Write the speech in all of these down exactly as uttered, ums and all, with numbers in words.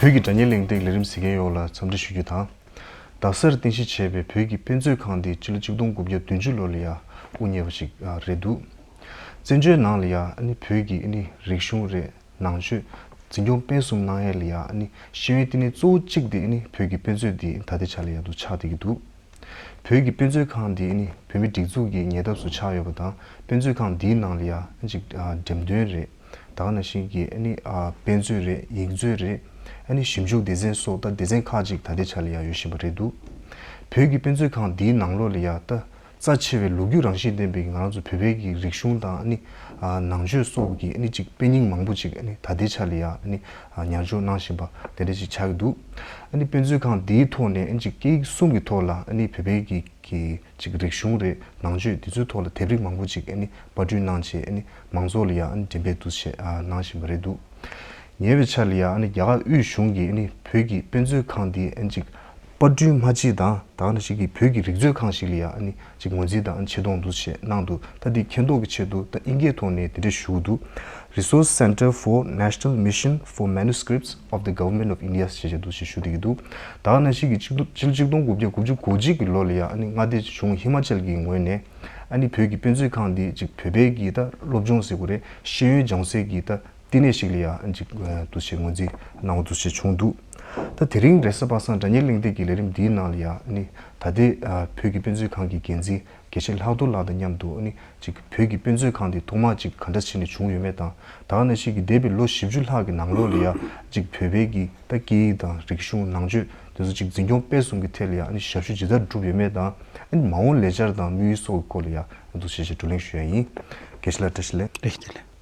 བོད་ཀྱི་སྒྲ་སྙན་གླེང་སྟེགས་ལས་རིམ་གཟིགས་མཁན་ཡོངས་ལ་འཚམས་འདྲི་ཞུ་རྒྱུ་དང་། རྡ་སར་རྟེན་གཞི་བྱས་པའི་བོད་ཀྱི་དཔེ་མཛོད་ཁང་འདི་སྤྱི་ལོ་ཆིག་སྟོང་དགུ་བརྒྱ་བདུན་ཅུ་ལོ་ལ་ཡང་དབུ་བརྙེས་པ་ཞིག་རེད་འདུག། བཙན་བྱོལ་ནང་ལ་ཡང་ཨ་ནི་བོད་ཀྱི་ཨ་ནི་རིག་གཞུང་རེད། ནང་ཆོས། འཛིན་སྐྱོང་སྤེལ་གསུམ་གནང་ཡས་ལ་ཡང་ཨ་ནི་ཤེས་ཡོན་བསྟི་གནས་གཙོ་བོ་གཅིག་དེ་ཨ་ནི་བོད་ཀྱི་དཔེ་མཛོད་འདི་ད་ལྟའི་ཆ་ལ་ཡང་འདུག་ཆགས་བསྡད་ཀྱི་འདུག། བོད་ཀྱི་དཔེ་མཛོད་ཁང་འདི་ཨ་ནི་བོད་མིའི་སྒྲིག་འཛུགས་ཀྱི་ཉེ་འདབས་སུ་ཆགས་ཡོད་པ་དང་། དཔེ་མཛོད་ཁང་འདིའི་ནང་ལ་ཡང་ཅིག་ཨ་འགྲེམས་སྟོན་རེད། ད་ག་ནང་བཞིན་གྱི་ཨ་ནི་ཨ་དཔེ་མཛོད་རེད། ཡིག་མཛོད་རེད། ཨ་ནི་ཞིབ་འཇུག་སྡེ་ཚན་སོགས་ད་སྡེ་ཚན་ཁག་ཅིག་ད་ལྟའི་ཆ་ལ་ཡང་ཡོད་བཞིན་པ་རེད་འདུག། བོད་ཀྱི་དཔེ་མཛོད་ཁང་འདིའི་ནང་ལོགས་ལ་ཡང་ད་རྩ་ཆེ་བའི་ལོ་རྒྱུས་རང་བཞིན་ལྡན་པའི་ང་རང་ཚོ་བོད་པའི་གི་རིག་གཞུང་དང་ཨ་ནི་ཨ་ནང་ཆོས་སོགས་ཀྱི་ཨ་ནི་ཅིག་དཔེ་རྙིང་མང་པོ་ཅིག་ཨ་ནི་ད་ལྟའི་ཆ་ལ་ཡང་ཨ་ནི་ཨ་ཉར་འཇོག་གནང་བཞིན་པ་དེ་འདྲ་ཅིག་ཆགས་ཀྱི་འདུག། ཨ་ནི་དཔེ་མཛོད་ཁང་འདིའི་ཐོག་ནས་ཨ་ནི་ཅིག་སྐད་ཡིག་གསུམ་གྱི་ཐོག་ལ་ཨ་ནི་བོད་པའི་གི་གི་ཅིག་རིག་གཞུང་རེད། ནང་ཆོས་འདི་ཚོའི་ཐོག་ལ་དེབ་རིགས་མང་པོ་ཅིག་ཨ་ནི་པར་སྐྲུན་གནང་བྱས་ཨ་ནི་མང་ཚོགས་ལ་ཡང་ཨ་ནི་འགྲེམས་སྤེལ་འདུག་བྱས་ཨ་གནང་བཞིན་པ་རེད་འདུག། ཉེ་བའི་ཆར་ལ་ཡང་ཨ་ནི་རྒྱ་གར་དབུས་གཞུང་གིས་ཨ་ནི་བོད་ཀྱི་དཔེ་མཛོད་ཁང་འདི་ཨ་ནི་ཅིག་པར་སྐྲུན་མ་བྱས་དང་། ད་ག་ནང་བཞིན་གྱི་བོད་ཀྱི་རིག་མཛོད་ཁང་ཞིག་ལ་ཡང་ཨ་ནི་ཅིག་ངོས་འཛིན་དང་ཨ་ནི་ཆེ་མཐོང་འདུག་བྱས་གནང་འདུག། ད་འདི་མཁྱེན་རྟོགས་ཀྱི་ཆེད་དུ་ད་ཨིན་སྐད་ཐོག་ནས་འདི་འདྲ་ཞུ་གི་འདུག། Resource Center for National Mission for Manuscripts of the Government of India ཞེས་བྱས་འདུག་ཅེས་ཞུ་བསྡད་ཀྱི་འདུག། ད་ག་ནང་བཞིན་གྱི་ཆིག་སྟོང་ཆིག་སྟོང་དགུ་བརྒྱ་དགུ་བཅུ་གོ་གཅིག་གི་ལོ་ལ་ཡང་ཨ་ནི་མངའ་སྡེ་གཞུང་ཧི་མ་ཅལ་གྱི་ངོས་ནས་ཨ་ནི་བོད་ཀྱི་དཔེ་མཛོད་ཁང་འདི་ཅིག་བོད་པའི་གི་ད་སློབ་སྦྱོང་ཟེར་དགོས་རེད། ཤེས་ཡོན་སྦྱོང་སའི་གི་ད་བསྟི་གནས་ཤིག་ལ་ཡང་ཅིག་འདུག་ཅེས་ངོས་འཛིན་གནང་བ་འདུག་ཅེས་བྱུང་འདུག། ད་དེ་རིང་རེས་གཟའ་པ་སངས་སྒྲ་སྙན་གླེང་སྟེགས་ཀྱི་ལས་རིམ་འདིའི་ནང་ལ་ཡང་ཨ་ནི་ད་ལྟའི་བོད་ཀྱི་དཔེ་མཛོད་ཁང་གི་འགན་འཛིན་དགེ་བཤེས་ལྷག་རྡོར་ལགས་དང་མཉམ་དུ་ཨ་ནི་ཅིག་བོད་ཀྱི་དཔེ་མཛོད་ཁང་འདི་ཐོག་མ་ཅིག་ག་འདྲ་བྱས་ནས་བྱུང་ཡོད་མེད་དང་། ད་ག་ནང་བཞིན་གྱི་འདས་པའི་ལོ་བཞི་བཅུ་ལྷག་གི་ནང་ལོགས་ལ་ཡང་ཅིག་བོད་པའི་གི་ད་སྐད་ཡིག་དང་རིག་གཞུང་ནང་ཆོས་དེ་ཚོ་ཅིག་འཛིན་སྐྱོང་སྤེལ་གསུམ་གྱི་ཐད་ལ་ཡང་ཨ་ནི་ཞབས་ཞུ་ཇི་ལྟར་བསྒྲུབས་ཡོད་མེད་དང་། ཨ་ནི་མ་འོངས་ལས་འཆར་དང་དམིགས་ཡུལ་སོགས་ཀྱི་སྐོར་ལ་ཡང་འདུག་ཅེས་བགྲོ་གླེང་ཞུ་ཡ་ཡིན། དགེ་བཤེས་ལགས་བཀྲ་ཤིས་བདེ་ལེགས། བཀྲ་ཤིས་བདེ་ལེགས།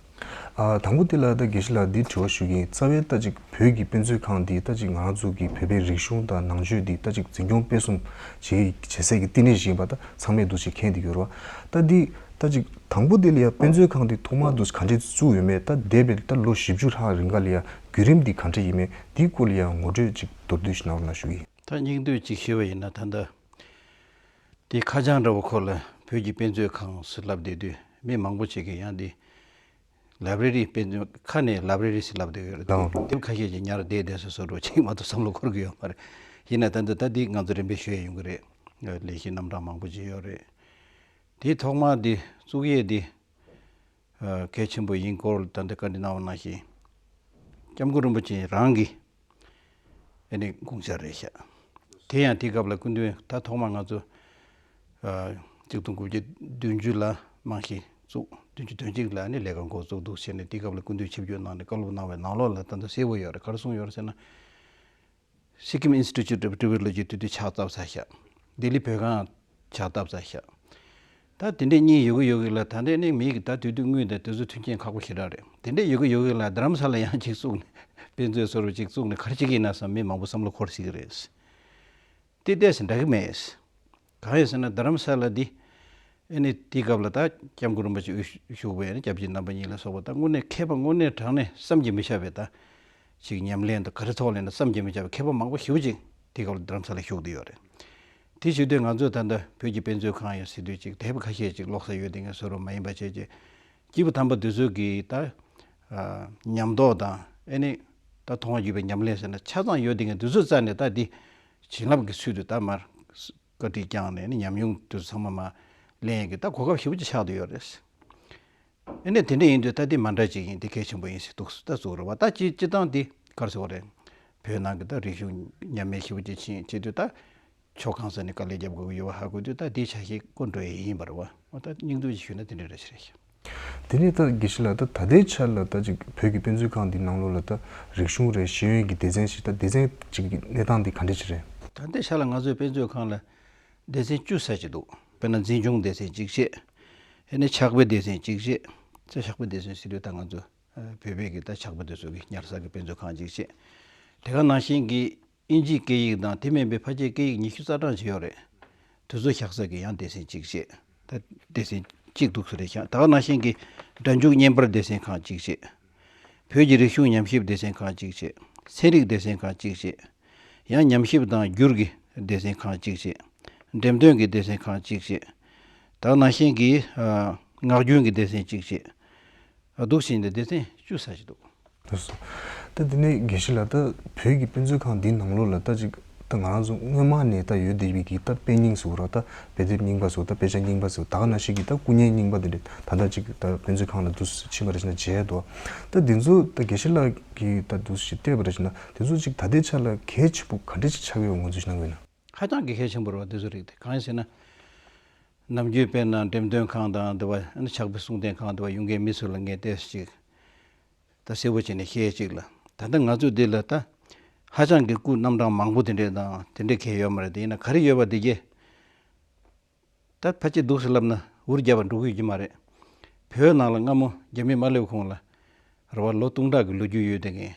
ཨ་དང་པོ་དེ་ལ་ད་དགེ་བཤེས་ལགས་འདི་དྲི་བ་ཞུ་གི་ཡིན། རྩ་བའི་ད་ཅིག་བོད་ཀྱི་དཔེ་མཛོད་ཁང་འདི་ད་ཅིག་ང་རང་ཚོ་གི་བོད་པའི་རིག་གཞུང་དང་ནང་ཆོས་འདི་ད་ཅིག་འཛིན་སྐྱོང་སྤེལ་གསུམ་བྱེད་བྱེད་སའི་གི་བསྟི་གནས་ཤིག་ཡིན་པ་ད་ཚང་མས་འདུག་ཅེས་མཁྱེན་བསྡད་ཡོད་རེད་བ། ད་འདི་ད་ཅིག་དང་པོ་དེ་ལ་ཡང་དཔེ་མཛོད་ཁང་འདི་ཐོག་མར་འདུག་ག་འདྲས་བཙུགས་ཡོད་མེད། ད་འདས་པའི་ད་ལོ་བཞི་བཅུ་ལྷག་རིང་ག་ལ་ཡང་བརྒྱུད་རིམ་འདི་ག་འདྲས་ཡིན་མེད། འདིའི་སྐོར་ལ་ཡང་ངོ་སྤྲོད་ཅིག་མདོར་བསྡུས་ཤིག་གནང་རོགས་གནང་ཞུ་གི་ཡིན། ད་སྙིང་བསྡུས་ཅིག་ཞུས་པ་ཡིན་ན། ད་ལྟ་དེ་ཁ་བྱང་འདྲ་བོ་ཁོ་ལ་བོད་ཀྱི་དཔེ་མཛོད་ཁང་ཟེར་ལབ་བསྡད་དུས་མི་མང་པོ་ཅིག་གིས་ཡང་འདི་ལའི་བྷྲེ་རི། དཔེ་མཛོད་ཁ་ནས་ལའི་བྷྲེ་རི་ཟེར་ལབ་བསྡད་ཡོད་རེད། ལགས། དེབ་ཁ་ཤས་ཅིག་ཉར་བསྡད་བསྡད་སོ་སོ་འདྲ་ཅིག་མ་གཏོགས་བསམ་བློ་འཁོར་གི་ཡོད་མ་རེད། ཡིན་ན་ད་འདི་ད་འདི་ང་ཚོ་རིམ་པས་ཞུ་ཡ་ཡོང་གི་རེད། ལས་གཞི་རྣམ་གྲངས་མང་པོ་ཅིག་ཡོད་རེད། དེ་ཐོག་མ་འདི་བཙུགས་ཡས་འདི་ཨ་གལ་ཆེན་པོ་ཡིན་སྐོར་ད་ལྟ་བཀའ་འདྲི་གནང་བ་ནང་བཞིན་སྐྱབས་མགོན་རིན་པོ་ཆེ་རང་གིས་ཨ་ནི་དགོངས་འཆར་རེད་ཤག། དེ་ཡང་དེའི་སྐབས་ལ་སྐུ་མདུན་ད་ཐོག་མར་ང་ཚོ་ཨ་གཅིག་སྟོང་དགུ་བརྒྱ་བདུན་ཅུ་ལ་རྨང་གཞི་བཙུགས། བདུན་ཅུ་དོན་གཅིག་ལ་ཨ་ནི་ལས་ཀ་འགོ་བཙུགས་འདུག་ཟེར་ནས་དེའི་སྐབས་ལ་སྐུ་མདུན་ཆིབས་བསྒྱུར་གནང་ནས་བཀའ་སློབ་གནང་བའི་ནང་ལོགས་ལ་ད་ལྟ་གསལ་པོ་ཡོད་རེད། ག་རེ་གསུངས་ཡོད་རེད་ཟེར་ན། Sikkim Institute of Tibetology དེ་དུས་ཕྱག་བཏབ་ཚར་ཤག། ལྡི་ལི་བོད་ཁང་ཕྱག་བཏབ་ཚར་ཤག། ད་དེ་འདྲས་གཉིས་ཡོད་གི་ཡོད་གི་ལ། ད་ལྟ་ནི་མི་གི་ད་དུས་དུས་དངུལ་དང་དེ་ཚོ་མཐུན་རྐྱེན་ཁག་པོ་ཞེ་དྲག་རེད། དེ་འདྲས་ཡོད་གི་ཡོད་གི་ལ། རྡ་རམ་ས་ལ་ཡང་ཅིག་བཙུགས་ནས་དཔེ་མཛོད་བཟོ་འདྲ་ཅིག་བཙུགས་ནས་ག་རེ་བྱེད་ཀྱི་ཡིན་ན་བསམ། མི་མང་པོ་བསམ་བློ་འཁོར་སྲིད་ཀྱི་རེད། དེ་ཏོག་ཙམ་འདྲ་གི་མེད། གང་ཡིན་ཟེར་ན་རྡ་རམ་ས་ལ་འདི་ཨ་ནི་དེའི་སྐབས་ལ་ད་སྐྱབས་མགོན་རིན་པོ་ཆེ་དབུ་བཞུགས་པའི་ཨ་ནི་སྐྱབས་རྗེ་རྣམ་པ་གཉིས་ལ་སོགས་པ་ད་དངོས་གནས་མཁས་པ་དངོས་གནས་དྲང་གནས་བསམ་གྱིས་མི་ཁྱབ་པའི་ད་ཅིག་ཉམས་ལེན་དང་ག་རེ་ཐོག་ལ་ཡིན་ན་བསམ་གྱིས་མི་ཁྱབ་པའི་མཁས་པ་མང་པོ་ཞེ་པོ་ཅིག་དེའི་སྐབས་ལ་རྡ་རམ་ས་ལ་བཞུགས་བསྡད་ཡོད་རེད། དེ་བྱེད་དུས་ང་ཚོས་ད་ལྟ་བོད་ཀྱི་དཔེ་མཛོད་ཁང་ཡིན་ཟེར་དུས་ཅིག་དེབ་ཁ་ཤས་ཅིག་ཀློག་ས་ཡོད་དེ་ངས་བཟོ་རོགས་མ་ཡིན་པ་བྱས་ཀྱི་སྐྱེས་བུ་དམ་པ་འདི་ཚོ་གི་ད་ཉམས་རྟོགས་དང་ཨ་ནི་ད་མཐོང་བ་བརྒྱུད་པའི་ཉམས་ལེན་ཟེར་ན་ཆ་ཚང་ཡོད་དེ་ངས་འདི་ཚོ་རྩ་ནས་ད་འདི་བྱིན་རླབས་ཀྱི་ཚུལ་དུ་ད་མར་བཀའ་དྲིན་བསྐྱངས་ནས་ནི་ཉམས་མྱོང་དེ་ཚོ་ཚང་མ་མར་ལེན་ཡས་ཀྱི་ད་གོ་སྐབས་ཞེ་པོ་ཅིག་ཆགས་བསྡད་ཡོད་རེད། ཨ་ནི་དེ་འདྲ་ཡིན་དུས་ད་འདི་མ་འདྲ་ཅིག་ཡིན། འདི་གལ་ཆེན་པོ་ཡིན་ཟེར་འདུག་ད་གཙོ་བོ་རེད་བ། ད་སྤྱི་སྤྱི་བཏང་འདི་ག་རེ་ཟེར་དགོས་རེད། བོད་ནང་གི་ད་རིག་གཞུང་ཉམས་མེད་ཞེ་པོ་ཅིག་ཕྱིན་བྱེད་དུས་ད་ཕྱོགས་གང་ས་ནས་དཀའ་ལས་རྒྱབ་དགོས་ཀྱི་ཡོད་པ་ཧ་གོ་དུས་ད་འདིའི་ཆ་ཤས་བསྐོ་འགྲོ་ཡས་ཡིན་པ་རེད་བ། འོ་ད་སྙིང་བསྡུས་ཅིག་ཞུས་ན་དེ་འདྲ་འདྲ་ཞིག་རེད་ཤག། དེ་ནས་ད་དགེ་བཤེས་ལགས་ད་ད་ལྟའི་ཆར་ལ་ད་ཅིག་བོད་ཀྱི་དཔེ་མཛོད་ཁང་འདི་ནང་ལོགས་ལ་ད་རིག་གཞུང་རེད། ཤེས་ཡོན་གྱི་སྡེ་ཚན་ཞིག་ད་སྡེ་ཚན་ཅིག་གི་གནས་སྟངས་འདི་ག་འདྲ་ཞིག་རེད། ད་ལྟའི་ཆར་ལ་ང་ཚོའི་དཔེ་མཛོད་ཁང་ལ་སྡེ་ཚན་བཅུ་ཙམ་ཅིག་འདུག། དཔེར་ན་འཛིན་སྐྱོང་སྡེ་ཚན་གཅིག་བྱས། ཨ་ནི་ཕྱག་དཔེ་སྡེ་ཚན་གཅིག་བྱས། ད་ཕྱག་དཔེ་སྡེ་ཚན་ཟེར་དུས་ད་ང་ཚོ་བོད་པའི་གི་ད་ཕྱག་དཔེ་དེ་ཚོ་གི་ཉར་ས་གི་དཔེ་མཛོད་ཁང་གཅིག་བྱས། དེ་ག་ནང་བཞིན་གྱི་དབྱིན་ཇིའི་སྐད་ཡིག་དང་དེ་མིན་པའི་ཕལ་ཆེར་སྐད་ཡིག་ཉི་ཤུ་རྩ་གྲངས་ཅིག་ཡོད་རེད། དེ་ཚོ་བཞག་ས་གི་ཡང་སྡེ་ཚན་གཅིག་བྱས། ད་སྡེ་ཚན་གཅིག་འདུག་སེ་རེད་ཤག། ད་ག་ནང་བཞིན་གྱི་སྒྲ་འཇུག་བརྙན་པར་སྡེ་ཚན་ཁང་གཅིག་བྱས། བོད་ཀྱི་རིག་གཞུང་ཉམས་ཞིབ་སྡེ་ཚན་ཁང་གཅིག་བྱས། ཚན་རིག་སྡེ་ཚན་ཁང་གཅིག་བྱས། ཡང་ཉམས་ཞིབ་དང་སྒྱུར་གྱི་སྡེ་ཚན་ཁང་གཅིག་བྱས། འགྲེམས་སྟོན་གྱི་སྡེ་ཚན་ཁང་གཅིག་བྱས། ད་ག་ནང་བཞིན་གྱི་ཨ་ངག་རྒྱུན་གྱི་སྡེ་ཚན་གཅིག་བྱས། ཨ་འདུག་སེ་ཡིན་ཏེ་སྡེ་ཚན་བཅུ་ཙམ་ཞིག་འདུག། ལགས་སོ། ད་དེ་ནས་དགེ་བཤེས་ལགས། ད་བོད་ཀྱི་དཔེ་མཛོད་ཁང་འདིའི་ནང་ལོགས་ལ་ད་ཅིག་ད་ང་རང་ཚོ་སྔོན་མ་ནས་ད་ཡོད་བསྡད་པའི་གི་ད་དཔེ་རྙིང་ཟེར་དགོས་རེད། ད་དཔེ་དེབ་རྙིང་པ་ཟེར་དགོས། ད་དཔེ་ཆ་རྙིང་པ་ཟེར་དགོས། ད་ག་ནང་བཞིན་གྱི་ད་སྐུ་བརྙན་རྙིང་པ་དེ་འདྲ་ད་ལྟ་ཅིག་ད་དཔེ་མཛོད་ཁང་ལ་འདུག་སེ་ཕྱིན་པ་རེད་ཟེར་ན་མཇལ་འདུག་ད་དེ་ཚོ་ད་དགེ་བཤེས་ལགས་ཀྱིས་ད་འདུག་སེ་བལྟས་པ་རེད་ཟེར་ན། དེ་ཚོ་ཅིག་ད་ལྟའི་ཆ་ལ་གལ་ཆེན་པོ་ག་འདྲ་ཅིག་ཆགས་ཡོད་ངོས་འཛིན་ཞིག་གནང་གི་ཡོད་ན། ཧ་ཅང་གི་གལ་ཆེན་པོ་རེད་བ། དེ་ཚོ་རིགས་དེ་གང་ཡིན་ཟེར་ན། ནམ་རྒྱུན་དཔེར་ན་འགྲེམས་སྟོན་ཁང་དང་དེ་བ་ཕྱག་དཔེ་གསུང་རྟེན་ཁང་དེ་བ་ཡོང་མཁན་མི་ཚོ་ལ་ངས་ཏོག་ཙམ་ཅིག་ད་གསལ་པོ་བྱས་ནས་བཤད་ཅིག་ལ། ད་ལྟ་ང་ཚོ་འདི་ལ་ད་ཧ་ཅང་གི་སྐུ་རྣམ་གྲངས་མང་པོ་དེ་འདྲས་དང་དེ་འདྲས་གལ་ཡོད་མ་རེད། དེ་ཡིན་ན་ག་རེ་ཡོད་པ་དེ་གས་ད་ཕལ་ཆེར་འདུག་སེ་ལབ་ན་འུར་རྒྱབ་པ་འགྲོ་གི་ཡོད་ཀྱི་མ་རེད། བོད་ནང་ལ་སྔ་མོ་རྒྱ་མི་མ་སླེབས་གོང་ལ་རེད་བ། ལོ་སྟོང་ཕྲག་གི་ལོ་རྒྱུས་ཡོད་བསྡད་མཁན།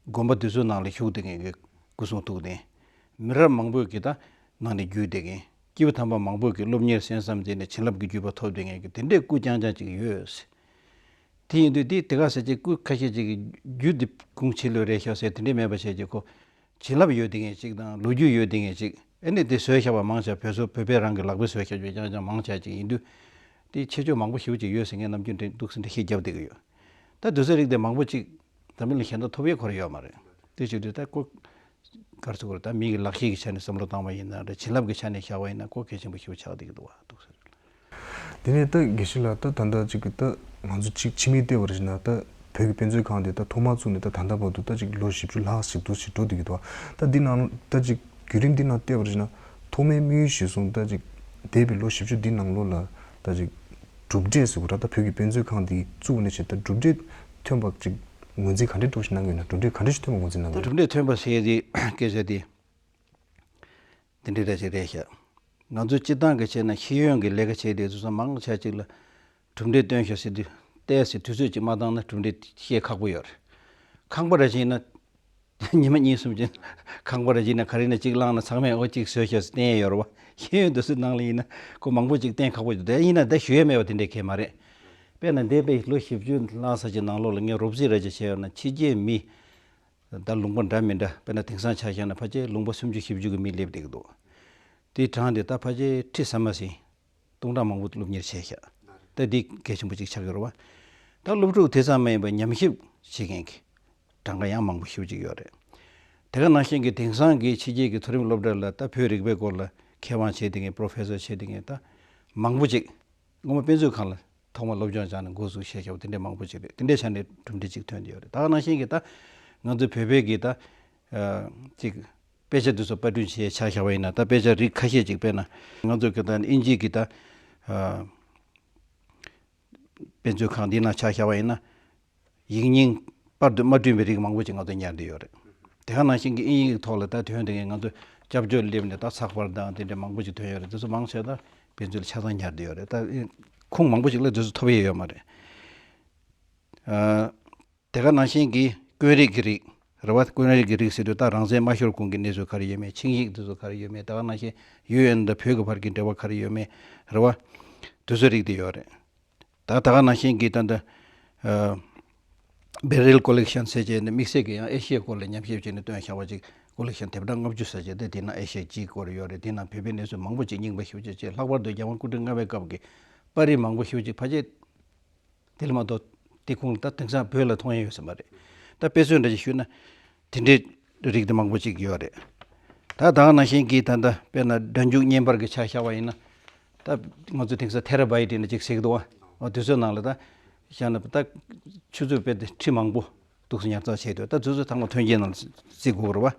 དགོན་པ་དེ་ཚོའི་ནང་ལ་བཞུགས་བསྡད་མཁན་གྱི་སྐུ་གསུང་ཐུགས་རྟེན། མི་རབས་མང་པོས་ཀྱི་ད་ནང་ནས་བརྒྱུད་བསྡད་མཁན། སྐྱེས་བུ་དམ་པ་མང་པོས་ཀྱི་སློབ་གཉེར་གསན་བསམ་མཛད་ནས་བྱིན་རླབས་ཀྱི་བརྒྱུད་པ་ཐོབ་བསྡད་མཁན་གྱི་དེ་འདྲའི་སྐུ་རྐྱང་རྐྱང་ཅིག་ཡོད། དེ་ཡིན་དུས་དེ་དེ་ག་ཟེར་ཅིག་སྐུ་ཁ་ཤས་ཅིག་གི་རྒྱུད་འདི་ཁུངས་ཆེ་ལོས་རེད་ཤག་ཟེར་དེ་འདྲས་མེད་པ་བྱས་ཅིག་ཁོ་བྱིན་རླབས་ཡོད་བསྡད་མཁན་ཅིག་དང་ལོ་རྒྱུས་ཡོད་བསྡད་མཁན་ཅིག་ཨེ་ནི་དེ་བཟོས་བཞག་པ་མང་ཆེ་བ་བོད་སོ་བོད་པས་རང་གི་ལག་པས་བཟོས་བཞག་ཅིག་རྐྱང་རྐྱང་མང་ཆེ་ཅིག་ཡིན་དུས། དེ་ཆེ་ཆུང་མང་པོ་ཞེ་པོ་ཅིག་ཡོད་ཟེར་མཁན་ནམ་རྒྱུན་འདྲ་འདུག་སེ་འགྲེལ་བཤད་རྒྱབ་བསྡད་ཀྱི་ཡོད། ད་དེ་ཚོའི་རིགས་དེ་མང་པོ་ཅིག་འཛམ་གླིང་ལ་གཞན་དག་ཐོབ་ཡས་ཁོ་རང་ཡོད་མ་རེད། དེ་བྱེད་དུས་ད་ཁོ་ག་རེ་ཟེར་དགོས་རེད། ད་མི་གི་ལག་ཤེས་ཀྱི་ཆ་ནས་བསམ་བློ་བཏང་བ་ཡིན་ན་རེད། བྱིན་རླབས་ཀྱི་ཆ་ནས་བཞག་པ་ཡིན་ན་ཁོ་གལ་ཆེན་པོ་ཞེ་པོ་ཆགས་བསྡད་ཀྱི་འདུག་བ་འདུག་ཟེར། དེ་ནས་ད་དགེ་བཤེས་ལགས། ད་ད་ལྟ་ཅིག་གི་ད་ང་ཚོ་ཅིག་ཕྱི་མིག་བལྟས་པ་རེད་ན། ད་བོད་ཀྱི་དཔེ་མཛོད་ཁང་དེ་ད་ཐོག་མ་བཙུགས་ནས་ད་ད་ལྟ་བར་དུ་ད་ཅིག་ལོ་བཞི་བཅུ་ལྷག་ཞིག་འདུག་ཞིག་འགྲོ་བསྡད་ཀྱི་འདུག་ད་འདི་ནང་ད་ཅིག་བརྒྱུད་རིམ་འདི་ནང་བལྟས་པ་རེད་ན། ཐོག་མའི་དམིགས་ཡུལ་གཞིར་བཟུང་ད་ཅིག་འདས་པའི་ལོ་བཞི་བཅུ་འདི་ནང་ལོགས་ལ་ད་ཅིག་གྲུབ་འབྲས་ཟེར་དགོས་རེད། ད་བོད་ཀྱི་དཔེ་མཛོད་ཁང་འདི་བཙུགས་ནས་བྱས་ད་གྲུབ་འབྲས་ཐོན་པ་ཅིག་ངོས་འཛིན་ག་འདྲས་འདྲ་བོ་ཞིག་གནང་གི་ཡོད་ན། གྲུབ་འབྲས་ག་འདྲས་ཞིག་ཐོན་པ་ངོས་འཛིན་གནང་གི་ད་ཡོད་ན། གྲུབ་འབྲས་ཐོན་པ་ཟེར་ཡས་དེ་སྐད་ཆ་དེ་དེ་འདྲས་ར་ཅིག་རེད་ཤག་ང་ཚོ་སྤྱིར་བཏང་གི་བྱས་ན་ཤེས་ཡོན་གྱི་ལས་ཀ་བྱས་དེ་ཚོ་མང་ཆེ་ཅིག་ལ་གྲུབ་འབྲས་སྟོན་ཤོག་ཟེར་དུས་ཏོག་ཙམ་དུས་ཚོད་ཅིག་མ་བཏང་ན་གྲུབ་འབྲས་བཤད་ཁག་པོ་ཡོད་རེད། ཁང་པ་ར་ཅིག་ཡིན་ན་ཉི་མ་གཉིས་གསུམ་ཅིག་ཁང་པ་ར་ཅིག་ཡིན་ན་ག་རེ་ཡིན་ན་ཅིག་བླངས་ན་ཚང་མས་ཨོ་ཅིག་བཟོས་ཤག་ཟེར་བསྟན་ཡས་ཡོད་རེད་བ། ཤེས་ཡོན་དེ་ཚོའི་ནང་ལ་ཡིན་ན་ཁོ་མང་པོ་ཅིག་བསྟན་ཁག་པོ་ཡོད། དེ་ཡིན་ན་ད་ཞུ་ཡས་མེད་པ་དེ་འདྲས་གང་ཡང་མ་རེད། དཔེར་ན་འདས་པའི་ལོ་བཞི་བཅུ་ལྷག་ཙམ་གྱི་ནང་ལོགས་ལ་ངས་རོབ་རྩིས་ར་ཅིག་བྱས་ཡོད་ན་ཕྱི་རྒྱལ་མི་ད་ལུང་པ་འདྲ་མི་འདྲ་དཔེར་ན་དེང་སང་ཆ་བཞག་ན་ཕལ་ཆེར་ལུང་པ་སུམ་ཅུ་བཞི་བཅུ་གི་མི་སླེབས་བསྡད་ཀྱི་འདུག་དེའི་གྲངས་དེ་ད་ཕལ་ཆེར་ཁྲི་ཟ་མ་ཟིན། སྟོང་ཕྲག་མང་པོ་སློབ་གཉེར་བྱས་ཤག་ད་འདི་གལ་ཆེན་པོ་ཅིག་ཆགས་ཀྱི་རེད་བ། ད་སློབ་ཕྲུག་དེ་ཙམ་མ་ཡིན་པར་ཉམས་ཞིབ་བྱེད་མཁན་གྱི་གྲངས་ཀ་ཡང་མང་པོ་ཞེ་པོ་ཅིག་ཡོད་རེད། དེ་ག་ནང་བཞིན་གྱི་དེང་སང་གི་ཕྱི་རྒྱལ་གྱི་མཐོ་རིམ་སློབ་གྲྭ་ལ་ད་བོད་རིག་པའི་སྐོར་ལ་མཁས་དབང་བྱས་བསྡད་མཁན་པོ་རོ་ཕེ་སར་བྱས་བསྡད་མཁན་ད་མང་པོ་ཅིག་སྔོན་མ་དཔེ་མཛོད་ཁང་ལ་ཐོག་མར་སློབ་སྦྱོང་སྦྱངས་ནས་འགོ་འཛུགས་བྱས་བཞག་པ་དེ་འདྲས་མང་པོ་ཅིག་རེད། དེ་འདྲས་ཆ་ནས་གྲུབ་འབྲས་ཅིག་ཐོན་བསྡད་ཡོད་རེད། ད་ག་ནང་བཞིན་གྱི་ད་ང་ཚོའི་བོད་པའི་གི་ད་ཅིག་དཔེ་ཆ་དེ་ཚོ་པར་སྐྲུན་བྱས་ཆ་བཞག་པ་ཡིན་ན་ད་དཔེ་ཆ་རིགས་ཁ་ཤས་ཅིག་དཔེར་ན་ང་ཚོ་གི་ད་དབྱིན་ཇི་གི་ད་དཔེ་མཛོད་ཁང་འདི་ནང་ཆ་བཞག་པ་ཡིན་ན་ཡིག་རྙིང་པར་དུ་མ་བསྐྲུན་པའི་རིགས་མང་པོ་ཅིག་ང་ཚོ་ཉར་བསྡད་ཡོད་རེད། དེ་ག་ནང་བཞིན་གྱི་དབྱིན་ཡིག་ཐོག་ལ་ད་དོན་དེ་ང་ཚོ་སྐྱབས་བཅོལ་སླེབས་ནས་ད་ཚགས་པར་དང་དེ་འདྲ་མང་པོ་ཅིག་ཐོན་ཡོད་རེད། དེ་ཚོ་མང་ཆེ་ད་དཔེ་མཛོད་ལ་ཆ་ཚང་ཉར་བསྡད་ཡོད་རེད། ད་ཁུངས་མང་པོ་ཅིག་ལ་དེ་ཚོ་ཐོབ་ཡས་ཡོད་མ་རེད། དེ་ག་ནང་བཞིན་གྱི་དཀོན་རིགས་ཀྱི་རིགས་རེད་བ། དཀོན་རིགས་ཀྱི་རིགས་ཟེར་དུས་ད་རང་བཙན་མ་ཤོར་གོང་གི་གནས་ཚུལ་ག་རེ་ཡོད་མེད། ཆིངས་ཡིག་དེ་ཚོ་ག་རེ་ཡོད་མེད། དེ་ག་ནང་བཞིན་ཡུ་ཨེན་དང་བོད་ཀྱི་བར་གྱི་འབྲེལ་བ་ག་རེ་ཡོད་མེད་རེད་བ། དེ་ཚོའི་རིགས་དེ་ཡོད་རེད། ད་དེ་ག་ནང་བཞིན་གྱི་ད་ལྟ་བེ་རེལ་ཀོ་ལེག་ཤན་ཟེར་བྱས་ནས་དམིགས་བསལ་གྱི་ཡང་ཨེ་ཤི་ཡའི་སྐོར་ལ་ཉམས་ཞིབ་བྱས་ནས་བཏོན་བཞག་པ་ཅིག་ཀོ་ལེག་ཤན་དེབ་གྲངས་ལྔ་བཅུ་ཙམ་བྱས་ཏེ་དེ་ནང་ཨེ་ཤི་ཡ་སྤྱིའི་སྐོར་ཡོད་རེད། དེ་ནང་བོད་པའི་གནས་ཚུལ་མང་པོ་ཅིག་རྙིང་པ་ཞེ་པོ་ཅིག་བྱས། ལྷག་པར་དུ་རྒྱལ་དབང་སྐུ་ཕྲེང་ལྔ་པའི་སྐབས་ཀྱི་པར་རིས་མང་པོ་ཞེ་པོ་ཅིག་ཕལ་ཆེར་དེ་ལ་མ་གཏོགས་དེ་ཁུངས་ལ་ད་དེང་སང་བོད་ལ་མཐོང་ཡ་ཡོད་ས་མ་རེད། ད་དཔེ་མཚོན་འདྲ་ཞིག་ཞུས་ན་དེ་འདྲའི་རིགས་དེ་མང་པོ་ཅིག་ཡོད་རེད། ད་ད་ག་ནང་བཞིན་གྱི་ད་ལྟ་དཔེར་ན་སྒྲ་འཇུག་བརྙན་པར་གྱི་ཆ་བཞག་པ་ཡིན་ན། ད་ང་ཚོ་དེང་སང་ཐེ་ར་བྷའི་ཊི་ནས་ཅིག་ཟེར་གི་འདུག་བ། འོ་དེ་ཚོའི་ནང་ལ་ད་བཞག་ན་ད་ཆུ་ཚོད་དཔེ་དེ་ཁྲི་མང་པོ་འདུག་སེ་ཉར་ཚགས་བྱས་འདུག་ད་དེ་ཚོ་ཚང་མ་མཐུན་རྐྱེན་ནང་བརྩི་དགོས་རེད་བ།